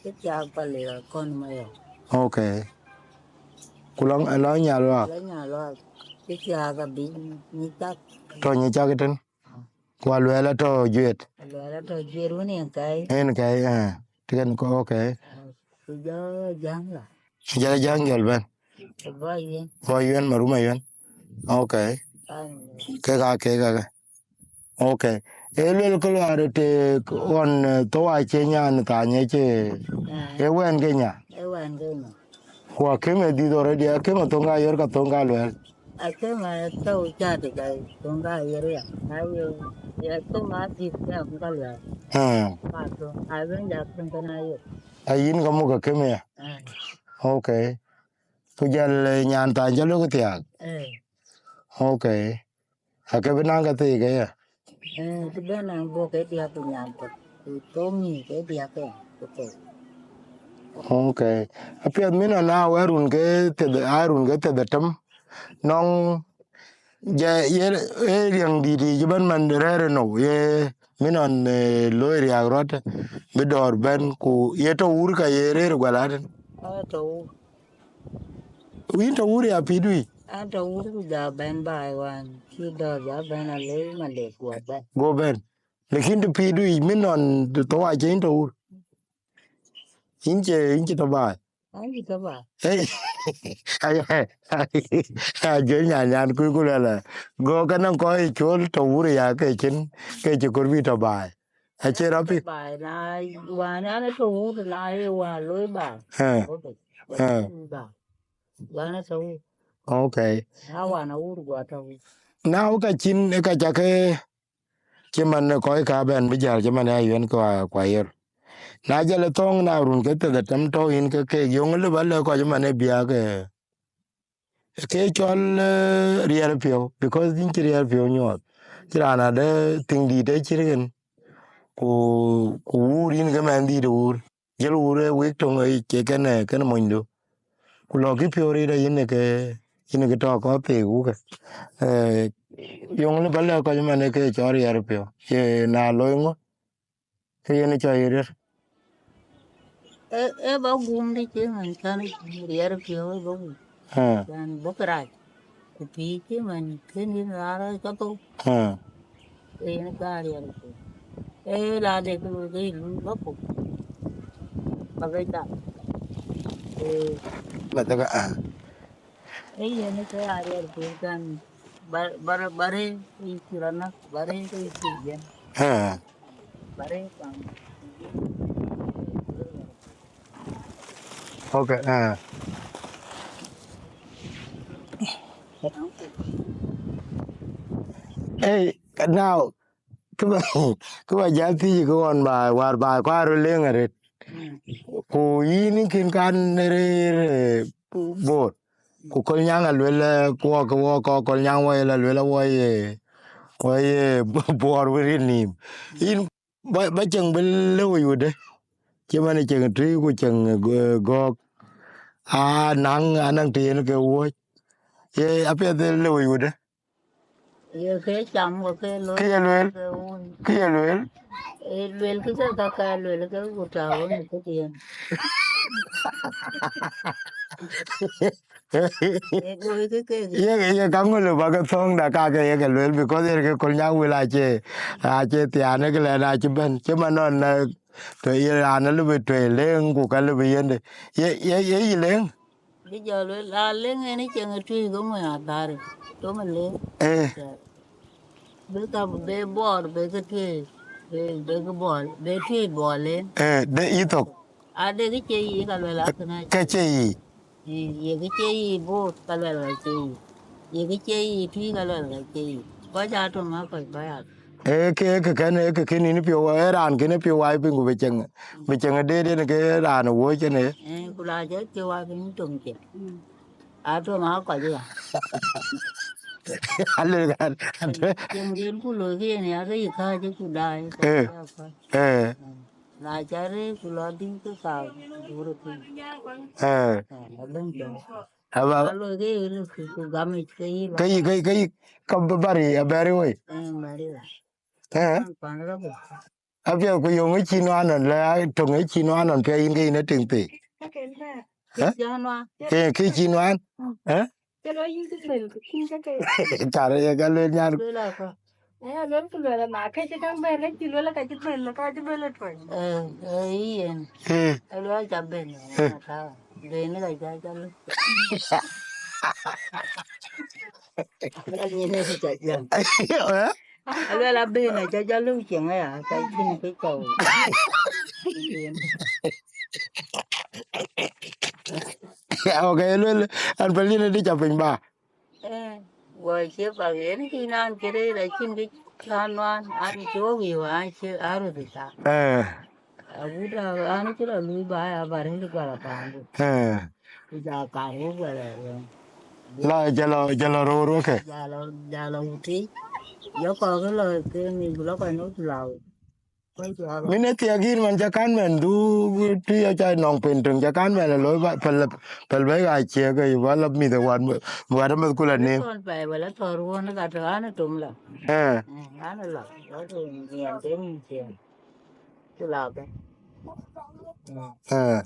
Cï thiak pali la kɔn ma yɔ. Okay. Ku lɔ, lɔ nyan luak. Lɔ nyan luak. Cï thiak abi nyi cak. Tɔ nyi cak tën. Ku aluɛɛl atɔ juet. Aluɛɛl atɔ juet wën en kai. En kai, eh. Tiken ko, okay. Ku jɔ jaŋ la. Jal jaŋ jɔl bɛn. Bɔ yuen. Bɔ yuen, marum ayuen. Okay. Ke ka ke ka ke. Okay. E luel ke luar te ɣɔn, eh, thou acie nyan thany ece. Eh. E wɛn ke nya. E wɛn ke nya. Ku akëm e dhith already, akëm e thoŋ ka yor ka thoŋ ka luɛl. Akëm a thou ca de ka thoŋ ka yor ya. Na ye, ye akëm a dhith ka thoŋ ka luɛl. Eh. Ka thoŋ, a ben ja thoŋ ka na yor. A yin ka muk akëm ya. Eh. Okay. Ku jal, eh, nyan thany jal wek thiak. Eh. Okay. Ake bï naŋ ka thii ke ya. Eh, të bɛn an bɔ̈ ke diäk ku nyan tök. Ku thoŋ ni ke diäk ke ku thou. Okay. Apiɛth min ana wɛ run ke thieth, a run ke thieth atem. Nɔŋ jɛ ye, e riɛŋ dït yic bɛn man rɛɛr ë nou, ye min ɔn, eh, looi riak rɔt, bï dɔɔr bɛn ku ye tɔ wur ka ye rëër gualat. Aa, tɔ wur. Yïn tɔ wur ya pïïr dui? An tɔ wur ku ja bɛn baai wan, cï dɔɔr ja bɛn a lëu man de guɔ bɛn. Go bɛn. Lakin të pïïr dui, min nɔn të thou acie yïn tɔ wur. Yïn cie, yïn cie tɔ baai. An cï tɔ baai. Hey. Ai, ai, ai, ai, jɔl nyan nyan kuc ku lɛlɛ. Go ka nɔŋ kɔc col tɔ wur ya ke cin, ke cï kor bï tɔ baai. Acie rɔt pïïr. Baai na wan an tɔ wur na ye wan looi baai. He. He. Baai. Wan atɔ wur. Okay. Na wan a wur guɔ tɔ wur. Na wek ka cin, ka ca ke, cï man ë kɔc ka bɛn bï jäl, cï man ë ayuɛn kua, kua yor. Na jal ë thɔ̈ŋ na run ke thieth atem tɔ yïn ke keek, yöŋ lëu ba lɛ̈k kɔc man ë biäk, eh, ke cɔl, eh, riɛl piɔ̈u, because yïn cï riɛl piɔ̈u nyuɔɔth. Cï raan adë thiŋ dït ë cït kën, ku, ku wuur yïn ke mɛn dït wuur. Jël wur ë wek töŋ ë cie kën, eh, kën monydu. Ku lɔ kï piɔ̈u rït ayïn ke, yïn ke tɔ kɔ̈th thek wukë. Eh, Yöŋ lë ba lɛ̈k kɔc man ë ke cɔl riɛr piɔ̈u, ye na loi ŋö, ke yen cɔl ye riɛr. Ee, ee ba guum dï cï man kän riɛr piɔ̈u, ee ba guum. Ah. Yan bɔ̈ kërac, ku pïïr cï man kën yïn raan rɔt cɔk thou. Ah. Ee yen ka riɛr piɔ̈u. Ee la de kë loi ke yï luui ba puk. Ba ke cak. Ee. Ba thek, ah. Ee yen ke ya riɛr piɔ̈u kän. Bar-, bar-, barë ke yï cï rɔt näk, barë ke yï cï jiɛn. Ah. Barë kuan. Okay, ah. Hey, now, kë ba, kë ba jäl thiëc kë ɣɔn ba, wäär ba kɔc röt leŋ arëët. Mm. Ku yïn kën kan rëër, eh, Bor. Ku Kolnyaŋ aluel, eh, ku wɔ, ku wɔ, ku Kolnyaŋ wɔ ye la luel wɔ ye, wɔ ye Bor wïïr nïïm. Yïn ba, ba cieŋ bï lëu yude. Cï man cieŋ tui ku cieŋ, eh, gɔ̈k. Aa, naŋ, anaŋ të yen ke wuɔ̈c. Ye apiɛth lëu yude. Ye ke cam, ke ke looi, kë ye lueel, ke wun. Kë ye lueel. Ee, lueel kë ke ka, ka lueel ke ku ta wun ke diɛn. Ee, looi kë ke. Ye, ye ka ŋö lë ba ke thɔ̈ŋ da ka ke ye ke lueel, because yen ke Kolnyaŋ wël acie, acie thiaan, ee ke lɛn acï bɛ̈n. Cï man nɔn, eh, të ye raan lë bï tuɛɛi leŋ, ku ka lë bï yende. Ye, ye, ye yï leŋ? Bï jɔ lueel, la leŋ en ë cieŋ ë tui ke mony athäri, tom ë leŋ. Eh. Bï ka bï Bor, bï ke tui, bï, bï ke Bor, bï tui Bor leŋ. Eh, de yï thok. Ade kë cie yï ka luel akëna. Ke cie yï. Eh, ye kë cie yï Bor ka luel ka cie yï. Ye kë cie yï tui ka luel ka cie yï. Kɔc aa tom aa kɔc bä ya. Ee, ke, ke kën, ee, ke kën yïn piɔ̈u, ee, raan kën piɔ̈u wai piny ku bï cieŋ, bï cieŋ ë deet yen ke raan ë wuɔ̈c ënë. Eh, ku la jɔ piɔ̈u wai piny tom cieŋ. A tom aa kɔc ya. Ale kan. Cieŋ den ku looi ke yen ya ke yï kääc ku daai. Eh. Eh. Na ca rëër ku lɔ dïŋ ke ka duur piny. Eh. Eh, abï jɔ. Aba. Alo ke yï ku, ku gam yic ke yï. Ke yï, ke, ke yï, ka bä bari, a bari wei. Eh, bari wei. Eh? Pan, pan rɔt ku. Apiɛth ku yöŋ ë cï nuan nɔn, la töŋ ë cï nuan nɔn, pia yïn ke yïn ë tiŋ thii. Eh? Cï nuan. Ke, ke cï nuan. Eh? Ke lo yïn ke bel, ke cïn ke ke. Kar ye ka luel nyan. Luel aka. Eh, luel ku luel na ke cï kaŋ bɛ̈n, ke cï luel ka cï bɛ̈n, ka cï bɛ̈n tuɔny. Eh, eh, yen. Eh. Aluel ca bɛ̈n, eh, ka. Bɛ̈n ka ca, ca luel. Ka yen ka ca jam. Eh? Aluel abɛ̈n, ca, ca luel cieŋ ya, ca cïn ke cɔu. Okay, luel, an pelin di ca piny ba. Eh, wɔ cie bak yen kï naan cï rëër acïn kë cä nuan, an cï wok yök, an cï aröt ë thaar. Eh. Agut a, an cï lɔ luui ba ya ba rëër gual a paandu. Eh. Ku ja kaar wok gual a röör. La, ja lɔ, ja lɔ röör wok ke. Ja lɔ, ja lɔ wutic. Jɔ kɔk lɔ ke mi ku lɔ kɔc nöt lau. Min ë thiak yïn man ca kan mɛn dhuk tui aca nɔŋ pin töŋ ca kan mɛn ë looi ba, pɛl, pɛl bɛ̈i ɣaa ciëëk ë ba la mïth ë wat, wat ë meth ku la neem. Thɔn pɛɛi wala thɔn ruɔ̈n ka tɔ̈ an ë tom la. Eh. Eh, an ë la, watu nhiɛɛr ke nïn ciëën. Ku la bɛ̈n. Eh.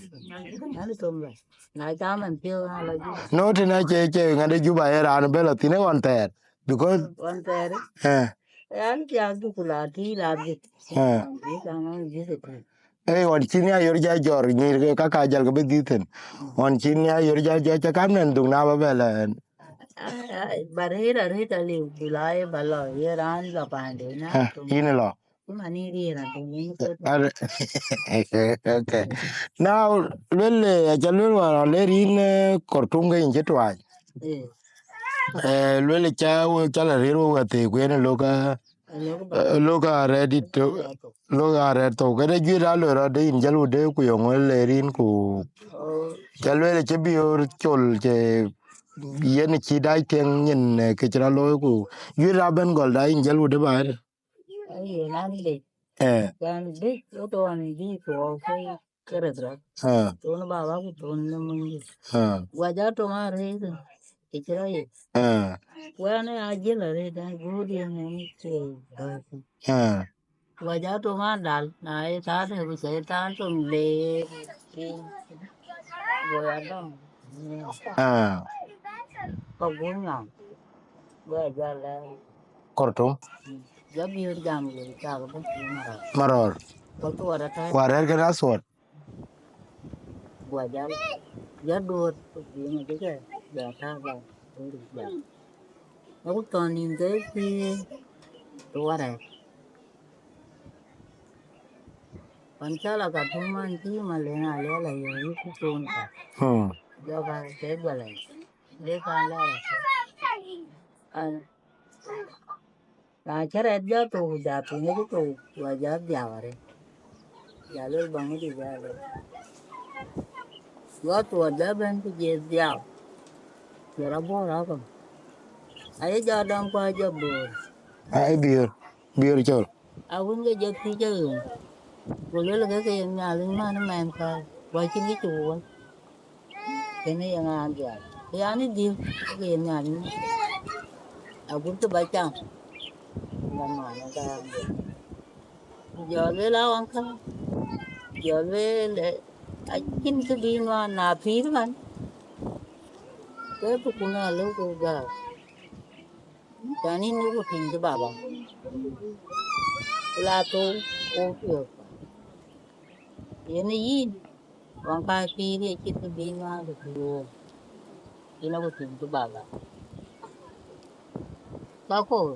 An ë tom la. Na ca man piɔ̈u an la jup. No, tënë acie, cie ŋade jup aye raan bɛ la thïn ë ɣɔn thɛɛr. Because ɣɔn thɛɛr. Eh. An thiak juku la tui la dhit. Eh. Dhit an an dhit ë tui. Ei, ɣɔn cïn ya yor ja jɔr nyïïr ke ka ka jal ke bï dhit thïn. Ɣɔn cïn ya yor ja jɔr ca kan mɛn dhuk na ba bɛ la. Ai, ai, ba rëër arëët aliu, ku la ye ba lɔ, ye raan lɔ paande na. Eh, yïn lɔ. Cï man yïn rëër athïn, yïn ke. Ar-, okay. Now, luel, eh, aca luel wään ɣɔn ler yïn, eh, Khartoum ke yïn cï tuany. Eh. Eh, luel ca we, ca la rëër we wäthii ku yen ë lok, eh, lok arɛɛt dït tök, lok arɛɛt thou. Këde juëc aa loi rɔt de yïn jäl wudë ku yöŋö le rin ku ca lueel acï biöör col cë yen cï dac tiɛŋ nyin, eh, kë cï rɔt looi ku juëc aa bɛ̈n gɔl da yïn jäl wudë ba ëdë. Aye, nan le. Eh. Yan bïk, wot wan bïk wɔ ke. Kërɛth rɔt. Ah. Thon baba ku thon në munydi. Ah. Wa ja tɔŋ arëëth. Ë cï rɔt yec. Ah. Wɛn ë ajël arëët, aa, guut yen ë cie bäth. Ah. Wa ja tom adal, na ye thaa de ku cä ye thaa tom le piny. Go ya dɔm. Ah. Ka guny ŋa? Go ya jal lɛ. Kɔr tom. Ja biöör jam go cak bä marɔr. Marɔr. Ka tuɔɔr atäc. Ku arɛ̈ɛ̈r kën aswɔt. Gua jal, ya duɔ̈t, ku bï ŋic ke, ya thaa ba, duɔ̈t jal. Aku thɔn nïn ke pïïr, tuɔɔr rɛ̈ɛ̈r. Pan cä la ka tuŋ man cï Malɛŋ Aliɛl la yök yï ku thon ka. Hmm. Jɔ ka ke guɛlɛ, le ka la. An, na cä rɛɛt jɔ thou, ku ja piŋ ë cï thou, ku ajɔ dhiau arëët. Ja luel baŋ ëdï ja luel. Jɔ thuɔɔth bɛ bɛ̈n ku je dhiau. Cï rɔt bɔ̈ rɔ̈ɔ̈k kɔ̈u. Aye jɔ dɔm ku ajɔ boor. Ai biöör, biöör cɔl. Awun ke jɔ thiëc aɣeer. Ku luel ke ke ye Nhialic man ë mɛnhkäi, ku acïn kë cï wööc. Kënë ye ŋa dhiau? Yan ë dhiëëu, ke ye Nhialic. Agut kë ba cam, ba man ë gäär. Jɔ lueel awaŋkä, jɔ lueel, eh, acïn kë bï nuan na pïïr man. Ke thukun alëu ku gäär. Tɛ̈n yïn ku tïŋ cï baba. Ku la thou, ku piɔ̈ɔ̈th. Yen yïn, waŋ ka pïïr ye cït kë bï nuan ku pïïr. Yïn aku tïŋ cï baba. Ka kor,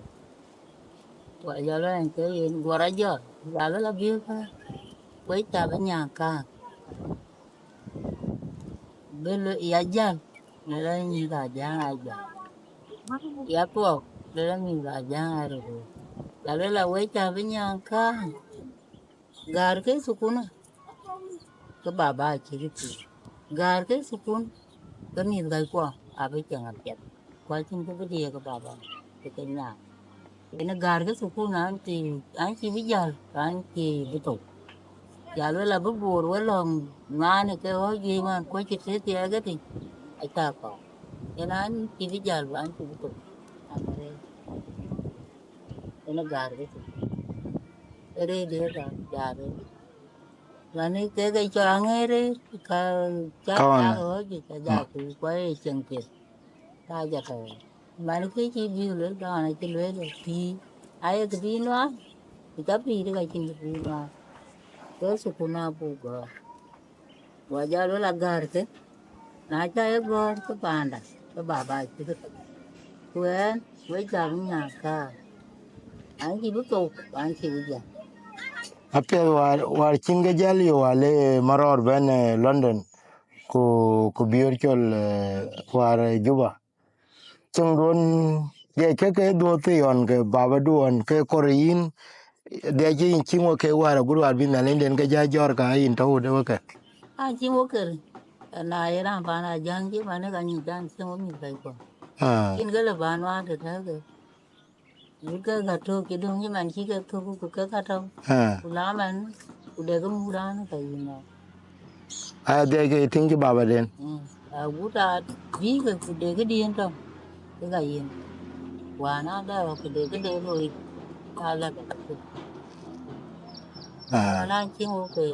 wa jɔl ɛn ke yen guɔr ajɔl, jal la biöör ka. Wek ca bï nyaŋ kääŋ. Bï lo ya jäl, le la nyïïk ajäŋ ajäŋ. Ya thuɔɔk, le la nyïïk ajäŋ arëët. Jal la wek ca bï nyaŋ kääŋ. Gäär ke thukun, ke baba acï kë thiëëc. Gäär ke thukun, ke mïthkäckuɔ abï cieŋ apiɛth. Ku acïn kë bï diëëk ke baba, ke ke nyaai. Yen gäär ke thukun an cï, an cï bï jäl, an cï bï thou. Jal wël abï boor wël lɔ̈ŋ nuan ë ke ɣɔ̈c juëc wään kuɔc cï tëë thiɛɛk ëtï, acä kɔ̈u. Yen an cï bï jäl, an cï bï thou. An arëët. Yen gäär ke thukun. Ë rëëc diëëk ka, ja rëëc. Mani kek ë cɔl aŋeer ë ka, ka, ka wan. Ka ɣɔ̈c, ka ja ku kuɔc ë cieŋ piɛth. Ka ja tɔ̈u. Mani kë cï bï luel dɔn acï lueel ë pïïr. Aye kë bï nuan, ku ca pïïr ka cïn kë bï nuan. Ke thukun abuk gɔ̈ɔ̈r. Wa jal wël agäär ke, na ca ye gɔ̈ɔ̈r ke paanda, ke baba cï kë thou. Ku ɛn, wek ca bï nyaŋ kääŋ. An cï bï thou, an cï bï jäl. Apiɛth wäär, wäär cïn ke jäl yök, wale marɔɔr bɛ̈n, eh, London, ku, ku biöör cɔl, eh, wäär, eh, Juba. Cieŋduön dhiɛc ke ke dhuɔ̈th thï ɣɔn ke babaduön ke kɔɔr yïn, dhiɛc yïn cïŋ wek ke wäär agut wäär bï Nhialinden ke jɔ jɔ̈ɔ̈r ka yïn tɔ̈u de wek ke. A cïŋ wek ke, na ye raan pan Ajäŋ cï man ë ka nyin can cïŋ wek mïthkäckuɔ. Ah. Cïn ke lë bän wäär tëtëëkë. Yïn ke ka tök cï döŋ cï man cï ke thök ku ke ka tɔ̈u. Ah. Ku la man, ku dek ke muk raan ka yïn nɔm. Aya dhiɛc ke tïŋ cï babaden. Mm. Agut a bï ke ku dek këdiën tɔ̈u, ke ka yïn. Wään a dɛ ku dek këde looi, ka la ke thök. Ah. Wään a cïŋ wek ke,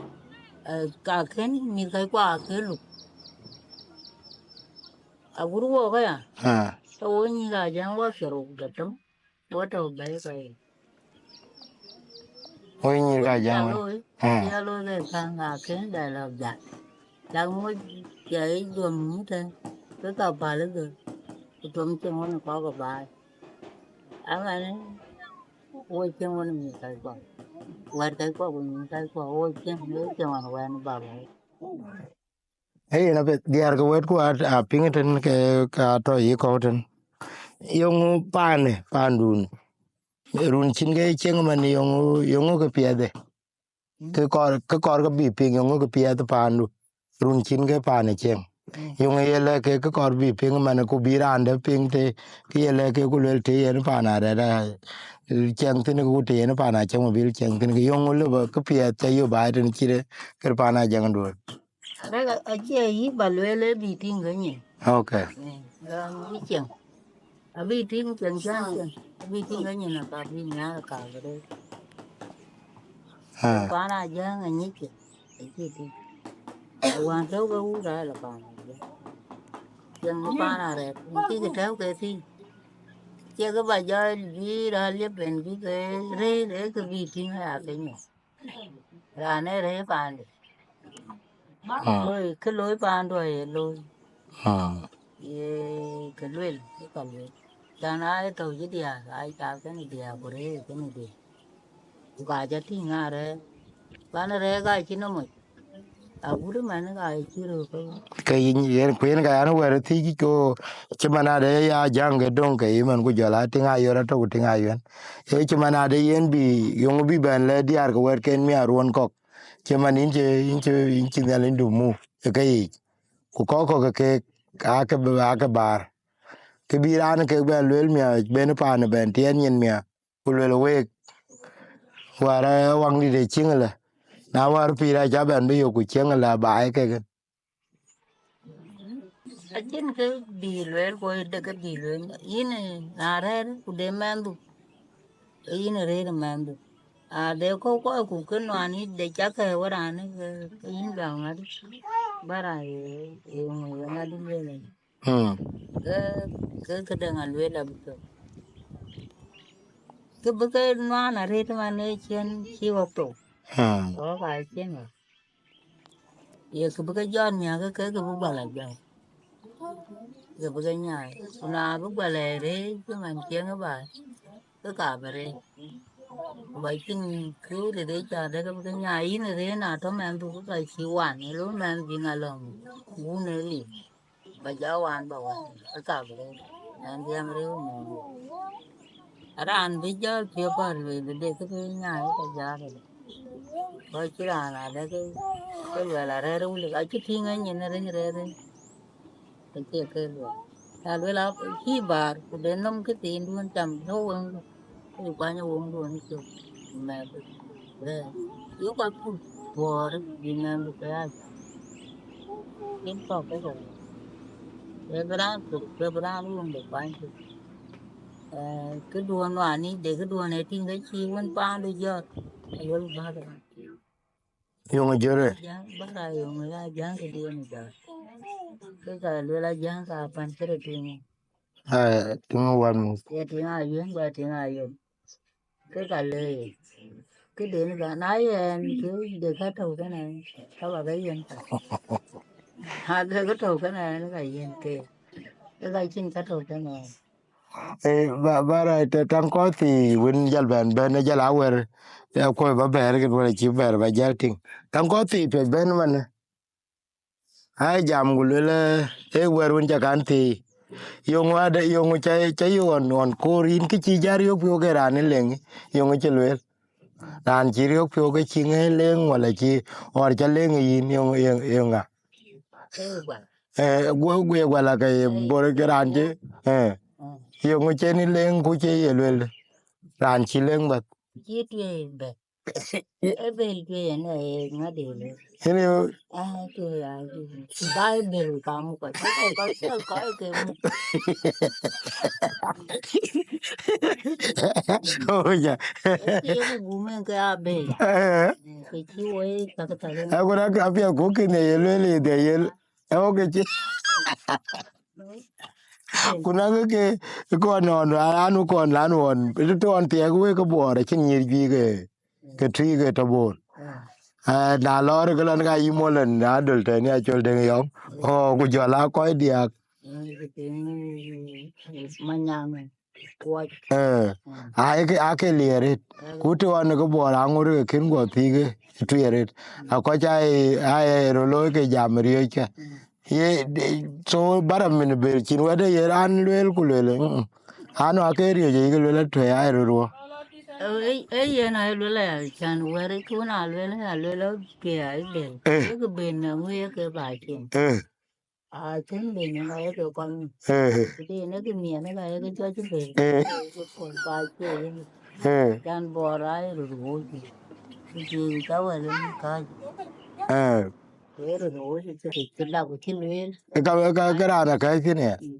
eh, ka kën mïthkäckuɔ akën luk. Agut wok aya. Ah. Ke wo nyïïk Ajäŋ wo thiërou ku dhetem. Wo tɔ̈u bɛ̈ɛ̈i kɔc. Wo nyïïr ka jam. Looi, ah, ya looi ke käŋ akën dɛ lɔ jal. Cak moc ya ye juɔm muk tɛ̈n, ke ka päl ë dhöl, ku tuɔm cieŋ wën ë kɔc ke baai. Amanë, wo cieŋ wën ë mïthkäckuɔ. Wɛ̈ɛ̈tkackuɔ ku nyïïrkackuɔ, wo cieŋ, wo cieŋ wën wɛ̈ɛ̈n ë baba. Ee, yen apiɛth, diäär ke wɛ̈tku a, a piŋ tën ke, ka tɔ̈ yï kɔ̈u tën. Yöŋ paanë, paandun. Run cïn ke cieŋ man yöŋ, yöŋ ke piɛthë. Ke kɔɔr, ke kɔɔr ke bï piŋ yöŋ ke piɛth paandu. Run cïn ke paanë cieŋ. Mm. Yöŋ ye lɛ̈k ke, ke kɔɔr bï piŋ man ku bï raan dɛ̈ piŋ të, ke ye lɛ̈k ke ku luel të yen paan arɛ̈t, a, cieŋ thïn ku të yen paan acieŋ bï cieŋ thïn ke yöŋ lëbë ke piɛth ca yök baai tën cït ke paan Ajäŋ duööl. Rɛ̈k acie yï ba lueel ë bï tïŋ ke nyin. Okay. Mm. Ɣɛn bï ciɛŋ, abï tïŋ ciɛŋ cän ciɛŋ, abï tïŋ ke nyin aka bï nyaai aka bï rëër. Ah. Pan Ajäŋ anyic ke, acï tïŋ. Wään tɔ̈u ke wut aa lɔ pan Ajäŋ. Ciɛŋ bï pan arɛɛt, acï ke tɛ̈u ke thïn. Cie ke ba jɔ bï raan liep ben bï ke rëër, ee ke bï tïŋ aya ke nyin. Raan ee rëër paande. Ah. Loi, kë loi paandu aye looi. Ah. Ye kë luel, ye ka luel. Can aa ye thou cï diäär, aa ye cath kënë diäär, ku rëër kënë diäär. Ku ka ca tïŋ aa rɛ̈ɛ̈r. Pan rɛ̈ɛ̈r ka cïn nɔm moc. Agut ëmɛn ka ye cï röök ke. Ke yïn, yen, ku yen ka yan wɛ̈ɛ̈r thiëc ko, cï man ade ya Ajäŋ ke döŋ ke yï man ku jɔl a tïŋ ayön atök ku tïŋ ayön. Ee cï man ade yen bï, yöŋ bï bɛ̈n lɛ̈k diäär ke wɛ̈ɛ̈tken miäk ruɔ̈n kɔ̈k. Cï man yïn cï, yïn cï, yïn cï Nhialic du muk ë keyiic. Ku kɔ̈k kɔ̈k ke keek aake, aake baar. Kë bï raan kek bɛ̈n lueel miäk, ben paan ë bɛ̈n tiɛɛt nyin miäk, ku lueel week, wäär ë waŋdït ë ciëŋ ëlë. Na wäär pïïr aca bɛ̈n bï yök ku ciëŋ ëlë abaai kek. Acïn kë bï lueel, ku de kë bï lueel. Yïn, eh, na rɛ̈ɛ̈r ku de mɛnhdu, ke yïn rëër mɛnhdu. A de kɔ̈u kɔc ku ke nuan yic de cak kë wä raan, ke, ke yïn gam ŋadï. Bara ye, ye ŋö ye ŋadï lueel. Mm. Ke, ke, ke dëŋ a lueel abï piɔ̈u. Ke bï ke nuan arëët man ë ciën cï ɣɔ̈k thou. Mm. Ɣɔ̈k aa ciën ɣɔ̈k. Ye kë bï ke jɔt miäk ke, ke bï gual a jɔt. Ke bï ke nyaai. Ku na bï gual a rëër cï man ciëŋ ë baai, ke ka bï rëër. Ku ba cïn kë de de ca de ke bï ke nyaai, yïn rëër na tɔ̈ mɛnhdu ke ka cï wan, ë lo mɛnh bï ŋa lɔ̈ŋ wun ë liu. Ba jɔ wan ba wan, ë ka bï rëër. Ɛn dhiɛm rëër mɛnhdu. Raan bï jɔ piɔ̈u ba lueel de kë bï nyaai ke jɔt ëdë. Kɔc cï raan adë ke, ke luɛl arɛ̈ɛ̈r wulë, acï tïŋ ë nyin riny rɛ̈ɛ̈r riny. Ke cie ke luɛl. Na luel a cï baar, ku de nɔm këthiinduön cam tɔ̈ weŋdu, ku kuany weŋduön cök, ku mɛɛth rɛ̈ɛ̈r. Yok kɔc pur puɔ̈ɔ̈r bï mɛɛndu ke aa jam. Yen kɔ̈k ke ke wëu. Ke bï raan thök, ke bï raan weŋdu kuany cök. Eh, këduön nuan yic de këduön ë tïŋ ke cï wën paandu jɔt, aluel bäth raan. Yöŋ ë jörë. Jäŋ, bära yöŋ ë Ajäŋ këdiën ë jɔt. Ke ka luel Ajäŋ ka pan këde tïŋ. Ah, tïŋ wan muk. Ye tïŋ ayuen, ba tïŋ ayuen. Ke ka le. Këden ka, na yen, kë de ka tɔ̈u kënë, ka ba ke yen ka. Na de ka tɔ̈u kënë, ka yen ke. Ke ka cïn ka tɔ̈u kënë. Eh, ba, ba rac të taŋ kɔc thii wën jäl bɛ̈n, bɛ̈n ë jäl a wɛ̈r, eh, kuɔ̈c ba bɛ̈ɛ̈r kën wën acï bɛ̈ɛ̈r ba jäl tïŋ. Taŋ kɔc thii piɛth bɛ̈n ëmënë. Ai jam ku luel, eh, ee wɛ̈r wën ca kan thii. Yöŋ wade, yöŋ ca, ca yök ɣɔn, ɣɔn koor yïn kë cï jäl yök piɔ̈u ke raan ë leŋ, yöŋ cï lueel. Raan cï riɔ̈k piɔ̈u ke cï ŋɛ̈i leŋ wala cï ɣɔr ca leŋ yïn, yöŋ, yöŋ, yöŋ ŋa? Eh, gu-, guiëk wala ke ye bor ke raan cï, eh, yöŋ cï ni leŋ ku cï ye lueel. Raan cï leŋ bäth. Cï tueŋ bɛ̈n. Ë bɛ̈n tueŋ ënë ë ŋadï lueel. Ënë yo. Ah, tueŋ ya, Baibul kaŋ kɔc. Kɔc, kɔc, kɔc, kɔc ke muk. Oh, ya. Ë ke ye ku gumen ke abël. Eh. Ke cï woi tak tak. Aku na ka pia ku kine ye lueel ye de ye. Ë, oke cï. Ku na ke, ke kɔn nɔn, anu kɔn lan ɣɔn. Ë tɔn thiɛk wek ke Bor, acïn nyïïr juëc ke, ke tui ke tɔ Bor. Ah, na lɔɔr ke lɔn ka yï mɔlɛn, na döl tɛ̈n ya cɔl Deŋ Yɔm. Oh, ku jɔl a kɔc diäk. Manyaŋ. Kuɔc. Eh, ai ke, ake liɛɛr rit. Ku të ɣɔn ke Bor aŋot ke kën guɔ thiik ë tueer rit. Akɔc ai, ai röt looi ke jam riööckë. Ye, de, so bara min bel cïn wɛ̈t ë ye raan lueel ku lueel, mm. Anu ake riööc ayï ke lueel atuɛ̈i ai röt ruɔ. Ee, ee, yen ai lueel aya, can wɛ̈t ë kun a lueel, a lueel ke ai bel. Eh. Ye ke ben na ŋu ye ke ba cin. Eh. Acïn ben ë ŋa ye ke kɔn. Eh. Ku de në ke miɛn ë ka ye ke cuɔc cï ben. Eh. Ke kɔn ba cie yen. Eh. Can Bor ai röt woc. Ku cï ka wɛl ë ka. Eh. Ku ye röt woc cï, cï la ku cï lueel. Ka, ka, ka raan akɛ̈ɛ̈c thïn ya. Mm.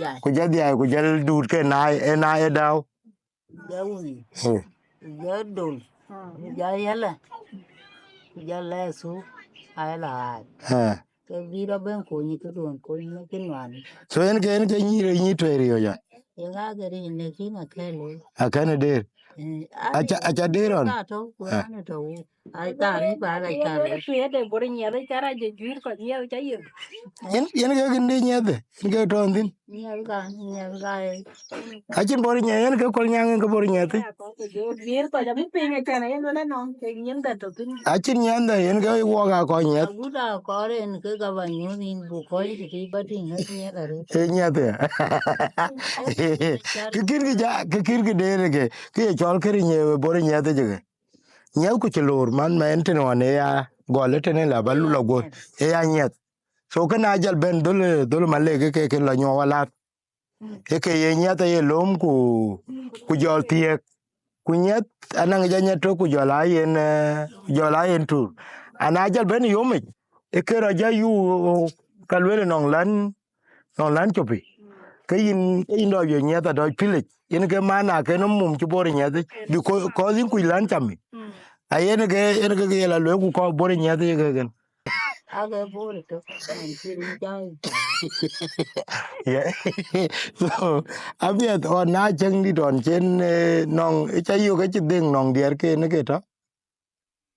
jai. Ku jɔl dhiai, ku jɔl duut ke naai, ee naai ee dääu. Jɔl wïï. Eh. Ku jɔl dol. Ku jɔl yɛlɛ. Ku jɔl lɛɛr thuk. Ayɛlɛ ɣaac. Eh. Ke bï rɔt bɛ̈n kony, ke duɔ̈n kony, ke nuan. So yen ke, yen ke nyïïr, nyïïr tuɛɛr riɔ̈ɔ̈c ya. Ye ŋa ke ric në kïn akël wei. Akënë der. Eh, aca, aca der ɣɔn. Ka tɔ̈, ku raan tɔ̈ wei. Ai, taarif ba la cä lɔ. Tuɛɛr de bɔr nyiɛth, ca rac juiir kɔc nyiɛth, ca yök. Yen, yen ke kënë de nyiɛth, yen ke tɔ̈ thïn. Nyiɛth ka, nyiɛth ka, eh. Acïn bɔr nyiɛth, yen ke Kolnyaŋ, yen ke bɔr nyiɛth. Juiir kɔc abï piny ë kɛn, yen wën anɔŋ, ke nyiɛth dɛ tɔ̈ thïn. Acïn nyiɛth dɛ, yen ke wɔk aa kɔc nyiɛth. Agut aa kɔɔr en ke gabany wën yïn, buk kɔc tëtï ba tïŋ, ë nyiɛth arëët. Ë nyiɛth ya. Kë kïn kë ja, kë kïn kë deer ke, kë ye cɔl kë ric ye bɔr nyiɛth ë jëkë. Nyiɛth ku cï loor, man, ma en tënë ɣɔn ë ya gɔl ë tënë la ba lul aguɔ̈r, ë ya nyiɛth. So kënë ajal bɛ̈n dhöl, dhöl Malek ke, ke lɔ nyuɔɔk alath. Ë ke ye nyiɛth aye lom ku, ku jɔl thiëëk. Ku nyiɛth anɔŋ ja nyiɛth tök ku jɔl a yen, eh, ku jɔl a yen tur. Ana jal bɛ̈n yomic, ë ke rɔt ja yu ka lueel nɔŋ län, nɔŋ län copy. Ke yïn, ke yïn dɔc ye nyiɛth adɔc pilic. Yen ke man akën mum cï bɔr nyiɛth, because, cause yïn kuc län cami. A yen ke, yen ke, ke ye la lueel ku kɔc bɔr nyiɛth ye ke kën. Ake bɔr tök, an cï rin jai. Yeah. So, abiɛth ɣɔn na cäŋ dït ɣɔn cen, eh, nɔŋ, ë ca yök acï dheŋ nɔŋ diɛɛr ke në ke tɔ̈.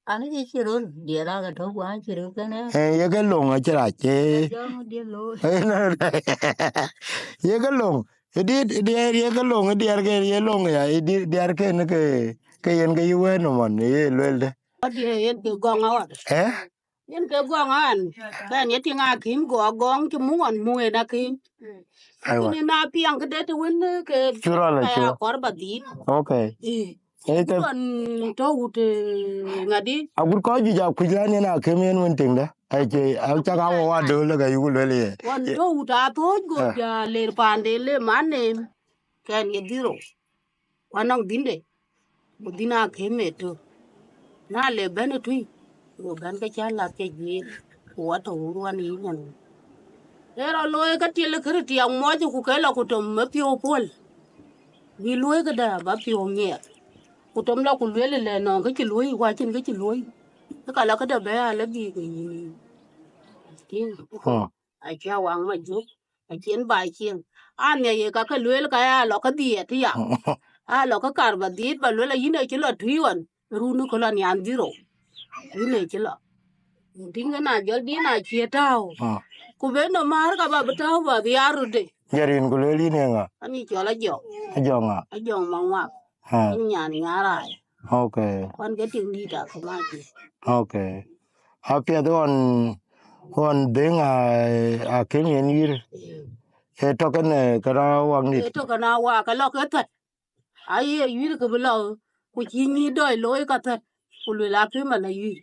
An cï cï röl, diɛɛr ake tɔ̈ ku an cï röl kënë. Eh, ye ke loŋ acï rac, eh. Jɔŋ diɛɛr looi. Ye ke loŋ, ë diɛɛr, ë diɛɛr, ye ke loŋ, ë diɛɛr ke, ye loŋ ya, ë di-, diɛɛr ke në ke, ke yen ke yï wëën nɔm ɣɔn, ye lueel dë. Diɛɛr yen ke gɔŋ aɣɔn. Eh? Yen ke gɔŋ an, bɛn ye tïŋ akïm, go agɔŋ cï muk ɣɔn muk en akïm. Aiwa. Kënë na piɛŋ këde të wën ke cï rɔl, ka ya cï rɔl. Kɔɔr ba dhiit. Okay. Ï. Ee ke ɣɔn tɔ̈ wut, eh, ŋadï. Agut kɔc juëc akuc län yen akïm yen wën tiŋdë. Acie, acak a wɔ wa döl lë ka yuku lueel ye. Ɣɔn tɔ̈ wut athööc go ja ler paande le man nem. Kɛn ye dhiro. Ku anɔŋ dhïnde, ku dhïn akëmë tök. Na le bɛ̈n ë tui, go bɛ̈n ke cä lath ke juëër, ku wɔ tɔ̈ wur wan yic nyan wun. Ee rɔt looi ke tiel kërë tiɛŋ muɔc, ku ke lɔ ku tom ë piɔ̈u puɔl. Bï luöi këdë ba piɔ̈u nyiɛɛr. Ku tom lɔ ku lueel ëlë nɔŋ kë cï luöi, ku acïn kë cï luöi. Ë ka lɔ këdë bɛ̈ɛ̈i alë bï ke yïn. Tïŋ. Acä waŋ ma jök, acïn ba cieŋ. An, ya ye ka ke lueel ka ya lɔ ke dhiɛɛt ya. A lɔ ke kar ba dhiit ba lueel ayïn ë cï lɔ tui ɣɔn, run ë kë lɔ nian dhiro. Yïn ë cï lɔ. Tïŋ na jɔl dïn a cie tääu. Ku ben nɔ määr ka ba bï tääu ba bï ya röt de. Jarin ku lueel yïn ë ŋa? Ani cɔl Ajɔŋ. Ajɔŋ ŋa? Ajɔŋ Maŋuak. Ah. Nyan Nyarai. Okay. Wan ke tiŋ dït a kë mac. Okay. Apiɛth ɣɔn, ɣɔn dhëŋ a, a këm yen yïr. Ee tɔ̈ kënë këna wak nït. Ee tɔ̈ këna wak, ke lɔ ke thät. Aye yïr ke bï lɔ, ku cï nyï dɔc looi ka thät, ku luel a këm ala yïr.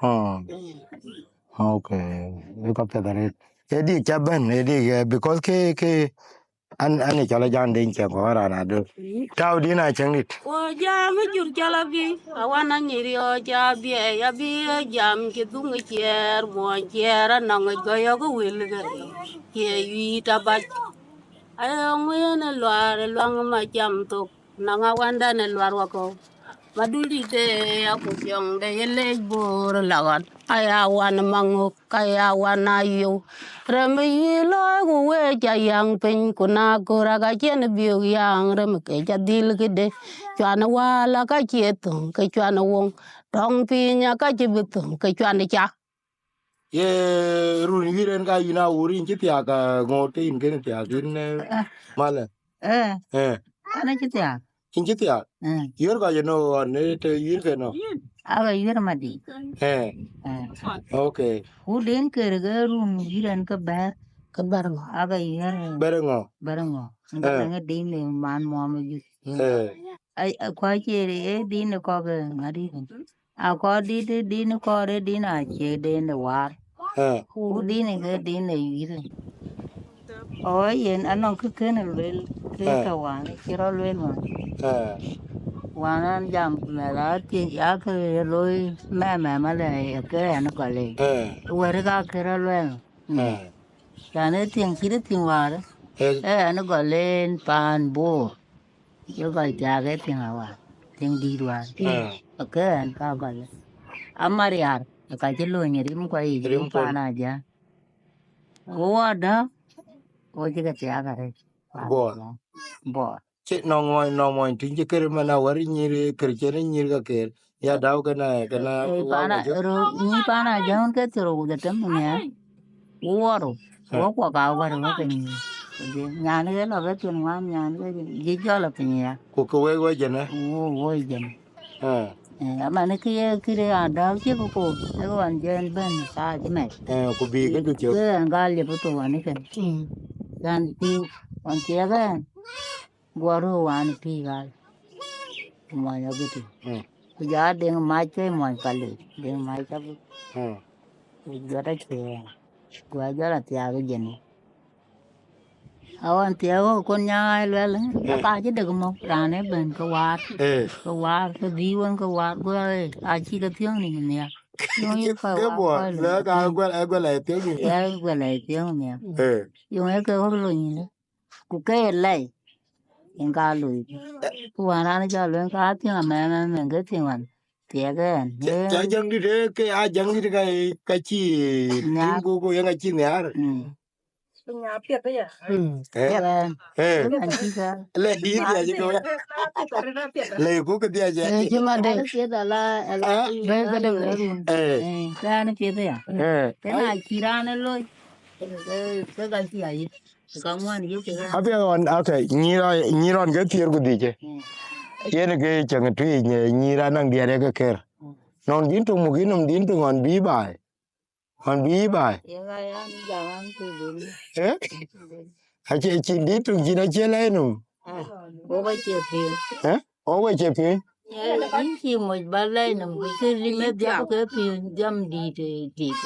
Ah. Mm. Okay. Ee ka piɛth arëët. Ee dik ca bɛ̈n, ee dik, eh, because ke, ke, an, an ë cɔl Ajɔŋ Deŋ Ciɛŋ kɔ̈k raan adöl. Mm. Tääu dïn a cäŋ dït. Wo jam jur cɔl abï, awan anyï riɔ̈ɔ̈c abï, abï jam cï dhuŋ ciɛɛr, muɔny ciɛɛr anɔŋ gɔyɔ̈k wël ke, cie yït abac. Ayɔŋ yen ë luaar ë luaŋ ma jam thok. Naŋ awändɛn ë luar wakɔ̈u. Madulït de akupiɔŋ de ye lec Bor la ɣɔt. Aya wan maŋök, aya wan ayou. Rem yï looi ku weec ca yäŋ piny, ku na kör aka cïn biök yäŋ, rem ke ca dhil këde. Cuan wäl aka cie thöŋ, ke cuan woŋ. Tɔŋ piny aka cï bï thöŋ, ke cuan ca. Ye run yïr en ka yïn a wur yïn cï thiaak, a ŋoot ke yïn kën thiaak yïn, eh, malë. Eh, eh, ana cï thiaak. Yïn cï thiaak. Eh. Yïr ka jëno ɣɔn ne te yïr ke nɔ. Aka yïr madï. Eh. Eh. Okay. Ku den kër ke run yïr en ke bɛ̈r. Ke bɛ̈r ŋɔ. Aka yïr. Bɛ̈r ŋɔ. Bɛ̈r ŋɔ. Eh. Ŋa ŋa din ne man mɔm juic. Eh. Ai, ai, kua cie e din ne kɔk, eh, ŋadi. Akɔr dit, dit kɔɔr ë din acie din de waar. Eh. Ku din ke din de yïth. Ɣɔn yen anɔŋ kë kën luel, kë, eh, tɔ̈ wään, cï rɔt luel wään. Eh. Wään an jam mɛth a thiëc, a kë ye looi mɛmɛ malë, ye kë ɛn gɔl yic. Eh. Wɛ̈t ka kë rɔt luel. Mm. Eh. Can ë thiëŋ cït ë thiëŋ wäär. Eh. Eh, ɛn gɔl en paan Bor. Ye gɔl thiaak ë thiëŋ awar, thiëŋ dït war. Eh. Ke ɛn ka gɔl. Amariar, ka cï lööny rim kua yic, rim paan Ajäŋ. Wo wɔ dɔ̈, wo cï ke thiaak arëët. Bor. Bor. Cï nɔŋ mɔny, nɔŋ mɔny tïŋ cï kër man awär nyïïr, kër cïn nyïïr ka kër. Ya dau kena, kena. Eh, paan a, ro, nyïïr paan Ajäŋ ke thero wuth atem nia. Wuɔru, eh, wɔ kua ka wär wä piny. Nyan ke lɔ ke tun ŋuan nyan ke ji jɔl piny ya. Ku ke wek wä jënë? Wo, wo jënë. Eh. Eh, aman ke ye kire adau cï ku ku, ke wan jën ben sa cï mɛt. Eh, ku bi ke du cök. Ke an gal ye butu wan ke. Mm. Yan ti wan tiɛk en. Guɔ röör wään ë pïïr ɣal, ku mɔny abï tïŋ. Mm. Ku jɔ a deŋ mac ke mɔny paliu, deŋ mac abï. Mm. Ku jɔt acie, guɔ jɔl athiaak ë jënë. Aɣɔn thiaak ɣöö kon nyaai luɛl, mm, aka cï dek mɔ̈u, raan ë ben ke waar. Eh. Ke waar, ke dhïï wën ke waar, guɔ, eh, acï ke thiɔ̈ŋ në nhial. Yöŋ yï kɔc ke waar buɔ, kɔc lë ka guɛl, ë guɛl ë thiɔ̈ŋ në nhial. Ë guɛl ë thiɔ̈ŋ në nhial. Eh. Yöŋ ë ke ɣöök lony yïn. Ku ke ye lɛi, yen ka lui. Ku wään raan cɔl lueŋ ka thiëŋ amɛɛn, amɛɛn ke thiëŋ wan thiɛɛk ɛn. Ca, ca Jäŋdït, eh, ke a Jäŋdït ka, ka cï nhiaar. Tïŋ ku, ku yen ka cï nhiaar. Mm. Mm. Eh. Piɛth ɛn. Eh. An cï ka. Le yï dhiac ke wek. Le ku ke dhiac. Eh, cï ma de. An piɛth ala, ala. Ah. Bɛ̈i ke de wek run. Eh. Eh, ke an piɛth ya. Eh. Ke na cï raan ë loi. Ke, ke, ke ka cï ayï. Apiɛth ɣɔn, okay, nyïïr ɣɔn, nyïïr ɣɔn ke thiëër ku dhiëc. Mm. Yen ke cäŋ tui nyïïr anɔŋ diɛt ye ke ker. Mm. Nɔn dhïn töŋ muk yï nɔm dhïn töŋ ɣɔn bïï baai. Ɣɔn bïï baai. Ye ŋa yan jam an ku dhïn? Eh? Acie cin dhïn töŋ cin acie lɛi nɔm. Ah, wo ba cie piŋ. Eh? Wo ba cie piŋ. Eh, yïn cï moc ba lɛi nɔm, ku cï lim ë dhiap ke piŋ, dhiam dït, eh, dït.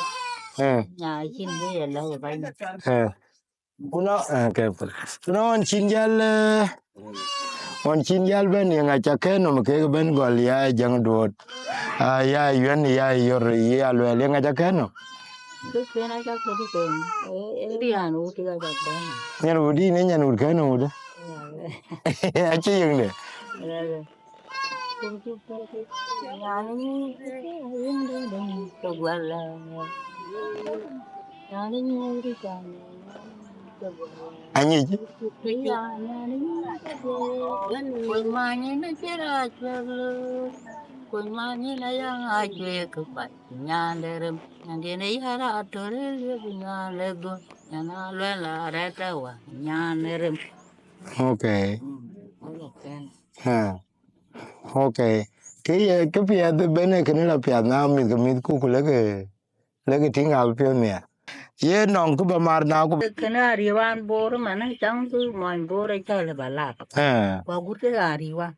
Eh. Nya cin bï ye lɛi ba. Eh. Ku nɔn, ah, okay. Ku nɔn ɣɔn cïn jäl, eh, ɣɔn cïn jäl bɛ̈n, ye ŋa ca kɛ̈n nɔm kek bɛ̈n gɔl ya Jäŋ Duɔ̈t? Ah, ya Yuɛ̈n, ya Yor, ya Luɛl, ye ŋa ca kɛ̈n nɔm? Kë kën aca kɔ̈k kën, eh, eh, rian wut ka ca kɛ̈n nɔm. Nyan wut dï, ne nyan wut kɛ̈n nɔm wut? Ya, ya. Acï yëŋ de. Ya, ya. Anyic. Okay. Ha. Okay. Kë ye, kë piɛth ëbën ee kënë la piath na mïth ke mïthku, ku lekë, lekë tïŋ abï piɔ̈ɔ̈th miɛt. Ye nɔŋ kë ba mar na ku. Kënë ariëp an Bor man, cäŋ kë mɔny Bor acɔl ë ba lak. Eh. Ku agut kë ariëp an.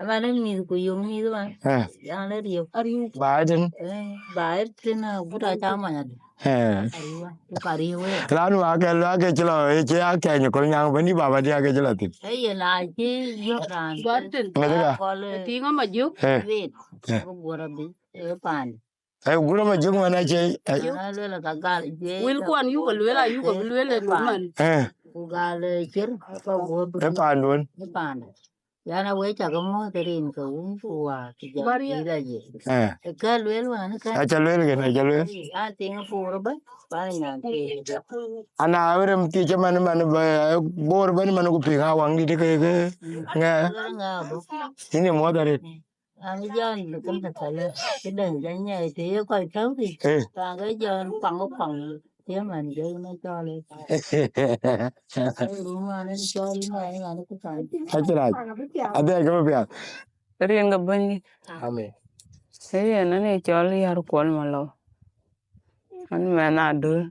Aman ë mïth ku yök mïth man. Eh. Yan ë riëp. Ariëp. Ba ë tën. Eh, ba ë tën agut acä mɔny adï. Eh. Ariëp an. Ku ka riëp wek. Raan wa ke, wa ke cï lɔ, ë cï akɛny köl nyaŋ bɛ̈n yï baba diäk ke cï lɔ thïn. Ee yen acï yök raan. Guɔ̈t tën. Ŋäthë ka. Akɔl, eh, tïŋ ama jök. Eh. Wet. Eh. Ku guɔ̈r abï, eh, paande. Eh, guɔ̈r ama jök man acie, eh. Ana luel ka gal, je. Wël kuɔn yuk luel, ayuk luel ë man. Eh. Ku gal, eh, cir, ka guɔ̈r. Ë paanduɔ̈n. Ë paande. Yan, a wek cak muɔ̈th rin ke wun ku wäär, ku jɔl Maria. Dït aye. Eh. Ë ka lueel wään, ë ka Aca lueel kën, aca lueel. A tiŋ puur bä, bä nyan ke. Ana rem ti cï man, man bä, bor bä man ku piŋ a waŋ dït ke, ke, ŋɛ. Ŋa bä. Yïn ye muɔ̈th arëët. An jɔl kën ka kale, kë däŋ jɔ nyai të ye kɔc tɔ̈u kï. Eh. Ka ke jɔl kuaŋ kuaŋ. Ye man jɔ yïn acɔl ë. Ë rum man ë cɔl yïn, man ë man ë ku kan. Acï rac. Adhil ke bï piath. Rin ke Bɛ̈nydït. Amen. Ee yen, an ë cɔl Yar Kuɔl Malou. An mɛn Adöl.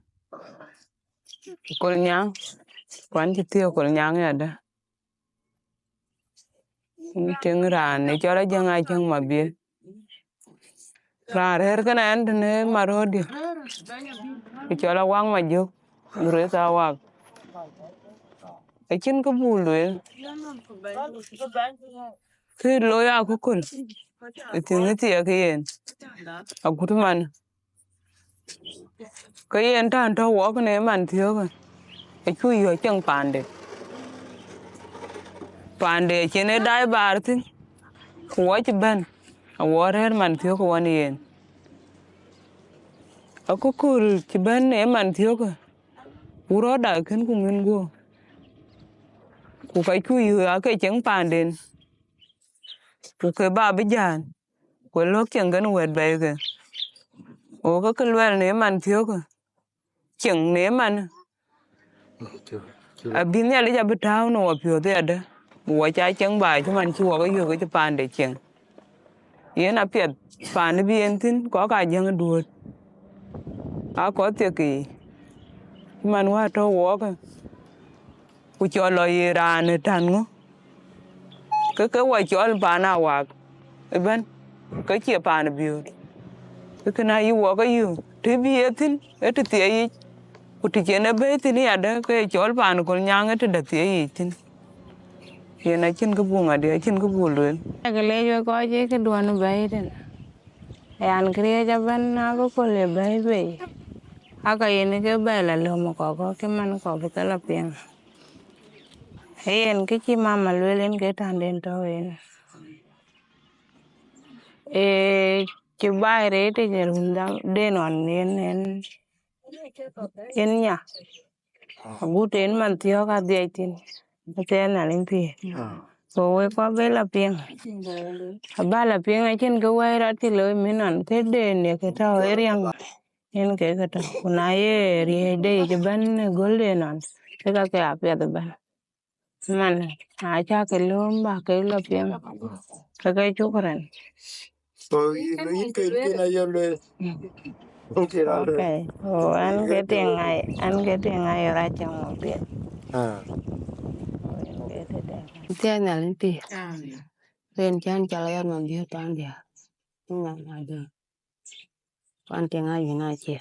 Kol Nyaŋ. Ku an cï thiëëk Kol Nyaŋ yadë. Tiŋ raan ë cɔl Ajäŋ Ajäŋ Mabiël. Raan rɛ̈ɛ̈r kënë ɛn tënë Maröördï, ku cɔl Awak Majök, Grace Awak. Acïn kë buk lueel. Kë looi akököl, ë thiëŋ ë thiɛk yen, agut man. Ke yen tän tɔ̈ wɔk në man thiökë, acuk yɔ̈ɔ̈k ceŋ paande. Paande acïn ë daai baar thïn, ku wɔ cï bɛ̈n, awɔ rɛ̈ɛ̈r man thiökë wɔn yen. Akököl cï bɛ̈n ë man thiökë, wurɔ̈ɔ̈tda kën ku ŋïn guɔ̈p. Ku ka cuk yɔ̈ɔ̈k ake ceŋ paanden, ku ke ba bï jään. Ku lɔ̈k cieŋ kën wɛ̈t bɛ̈ɛ̈ikë. Go ke kë luɛl në man thiökë, cieŋ në man. Abï Nhialic abï tääu në wɔ piɔ̈ɔ̈th yadë, bï wɔ ca cieŋ baai cï man cï wɔ ke yök ke cï paande cieŋ. Yen apiɛth paan bï yen thïn, kɔc ka Ajäŋ Duööt. Aa kɔc thiek yiic, cï man wä tɔ̈u wɔɔkë. Ku cɔl lɔ ye raan ë tän ŋö, ke ke wɔ cɔl paan Awak ëbɛ̈n, ke cie paan Biöör. Ke kënë ayï wɔ ke yök, të bï ye thïn, ë të thiɛɛc yic, ku të cïn ë bɛ̈ɛ̈i thïn yadë, ke ye cɔl paan Kol Nyaŋ ë tëde thiɛɛc yic thïn. Yen acïn kë buk ŋadï, acïn kë buk lueel. Yak leec wek kɔc ë këduɔ̈n bɛ̈ɛ̈i tënë. Yan këriëëc ëbɛ̈n akököl ë bɛ̈ɛ̈i bei. Aka yen ke bɛ̈ɛ̈i la löm kɔ̈k, kɔ̈k cï man kɔ̈k bï ke la piŋ. Ee yen kë cï mama lueel yen ke tanden tɔ̈u yen. Ee, cï baai reetic ë run dam, den ɣɔn yen, yen, yen nya. Agut en man thiɔ̈k adhiɛc thïn, athiɛɛn Nhialic pïïr. Go wek kɔc bï la piŋ. Aba la piŋ acïn kë wɛ̈i rɔt cï looi mïn ɣɔn, këden ye kë tɔ̈u ë riäŋ. Yen ke kë tɔ̈, ku na ye riëëcde yic ëbɛ̈n ë gölden ɣɔn, ke ka ke apiɛth ëbɛ̈n. Man, na cä ke lööm bä ke lɔ piŋ, ke ke cuk rɛn. So, yïn, yïn ke, yïn aye lueel. Mm. Yïn ke aye lueel. Okay. Oh, an ke tiŋ ai, an ke tiŋ ai rac cäŋ wɔ piɛth. Ah. An ke tëde. Thiɛɛn Nhialic pïïr. Amen. Rin cän cɔl Ayar Mabiöör Pandia. Ŋa ŋa dë. Wan tiŋ ayïn acie.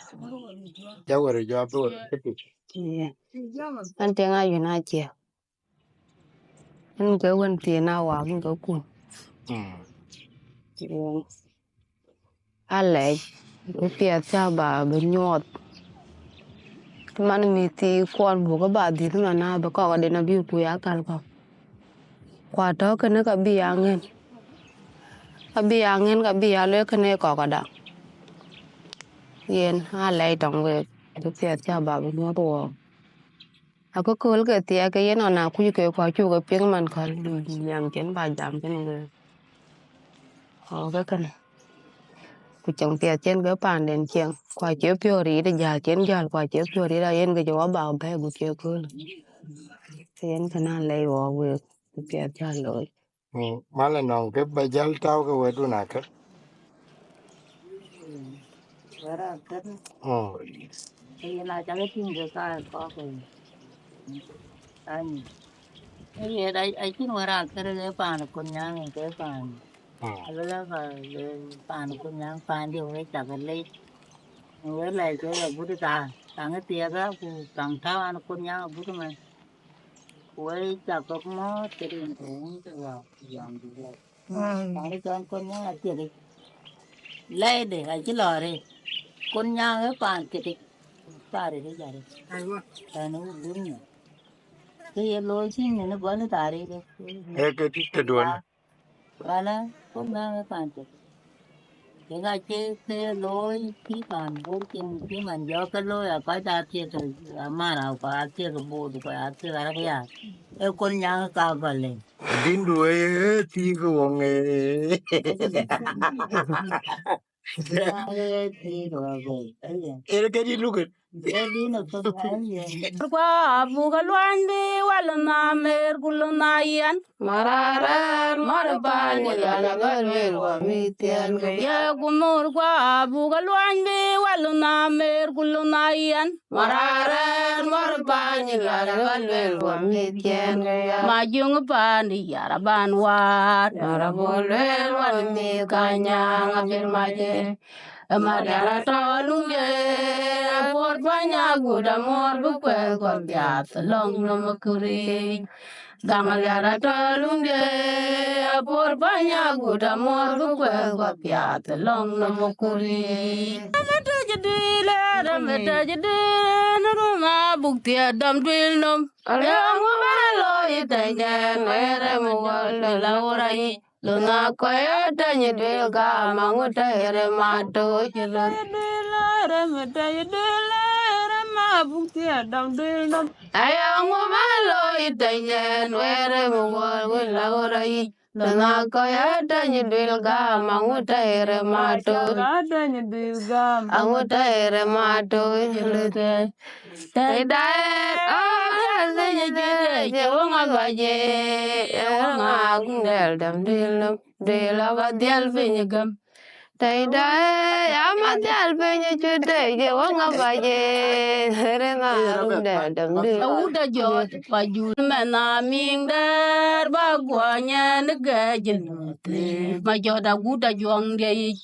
Ja wär jɔ abï wär këtï. Yeah. Wan tiŋ ayïn acie. Ën ke wën thiin Awak ën ke kun. Mm. Yeah. Alɛc, bï piɛth cä ba bï nyuɔɔth. Man mïth thii kuɔn buk ba dhil man abï kɔk adï na bï ku ya kal kɔk. Ku atɔ̈ kënë ka bï ya ŋën. Ka bï ya ŋën, ka bï ya lueel kënë kɔk ada. Yen alɛc tɔŋ week, bï piɛth cä ba bï nyuɔɔth wɔɔk. Akököl ke thiɛɛk ke yen ɣɔn akuc ke ku acuk ke piŋ man kɔn, jam cïn ba jam cïn week. Ɣɔɔk ke kënë. Ku cieŋ piɛth cïn ke paanden cieŋ, ku acie piɔ̈ɔ̈r yiic ë jäl cïn jäl, ku acie piɔ̈ɔ̈r yiic ayen ke cï wɔ ba bɛ̈ɛ̈i agut cï kööl. Ke yen kënë alɛc ɣɔɔk week, ku piɛth jäl looi. Mm, mal anɔŋ ke ba jäl tääu ke wɛ̈tdun akë. Wɛ̈t akë. Mm. Ke yen acä ke tïŋ ke ka kɔk ke. Anyi. Ke yen a, acïn wɛ̈t akë ke paan Kol Nyaŋ ke paan. Mm. Alëla ka le paan Kol Nyaŋ paan dië wek cak ke lec. Wek lɛc ke agut ka, kaŋ thiɛɛk ku kaŋ tääu an Kol Nyaŋ agut man. Wek cak kɔk mɔ̈ɔ̈th ke rin ke wun ke wa yam dït lɛc. Mm. Paan cɔl Kol Nyaŋ athiɛk yic. Lɛcde acï lɔ arëët. Kol Nyaŋ ë paan thiɛk yic. Paan rëët yic arëët. Aywa. Paan ë wun dun nyin. Kë ye looi cï nyin ë gɔl ë tarik. Ee ke tït tëduön. Wala, ku mɛ̈ŋ ë pan tök. Kek acie kë ye looi cï pan Bor cïn cï man jɔ ke looi, a kɔc aa thiek ke amara, ku aa thiek ke boot, ku aa thiek arëk ya. Ee kol nyaŋ ka gɔl lei. Dïndu ee thiik wöŋ ee. Ee thiik wöŋ ee. Ee ke dït lukit. Ee dïn ë thok aa ye. Kua buk aluany bï wal na mer ku na yɛn. Mararen mar bany la la gal wel wa mi tian ke. Ye ku mur kua buk aluany bï wal na mer ku na yɛn. Mararen mar bany la la gal wel wa mi tian ke. Ma jung pan di yara ban war. Yara bol wel wa mi kanyang abir maje. Ë Madiar atɔ̈ lumde, apuɔ̈r bäny agut amor bï kuɛth guɔ piath lɔŋ nɔm kuric. Gam Madiar atɔ̈ lumde, apuɔ̈r bäny agut amor bï kuɛth guɔ piath lɔŋ nɔm kuric. Rɛm ë tëc dïl, rɛm ë tëc dïl, run abuk thiëëk dɔm duël nɔm. Ariɔ̈ɔ̈ŋ wä bä looi tɛ̈ny dɛn, wëë rɛm wä lë la wä rayic. Luna kɔc ë tɛ̈ny duël gam aŋu tɛ̈ rem atoc. Duël rem tɛ̈ny duël rem abuk thiëëk dɔm duël nɔm. Aya ŋu bä looi tɛ̈ny dɛn wëë rem wä wël la wä rayic. Luna kɔc ë tɛ̈ny duël gam aŋu tɛ̈ rem atoc. Tɛ̈ny duël gam aŋu tɛ̈ rem atoc. Tɛ̈ daɛɛr aa dhëny juëc ë wëŋ aluac ë, ë wëŋ agun dɛl däm duël nɔm, duël aba dhiɛl piny gäm. Tɛ̈ daɛɛr ama dhiɛl piny cut tëc ë wëŋ abac ë, rin agun dɛl däm duël. Awut ajɔt pa jul mɛn amiŋ dɛɛr ba guɔ nyɛn gɛc ë nuth. Ma jɔt agut ajuɔŋ diɛc.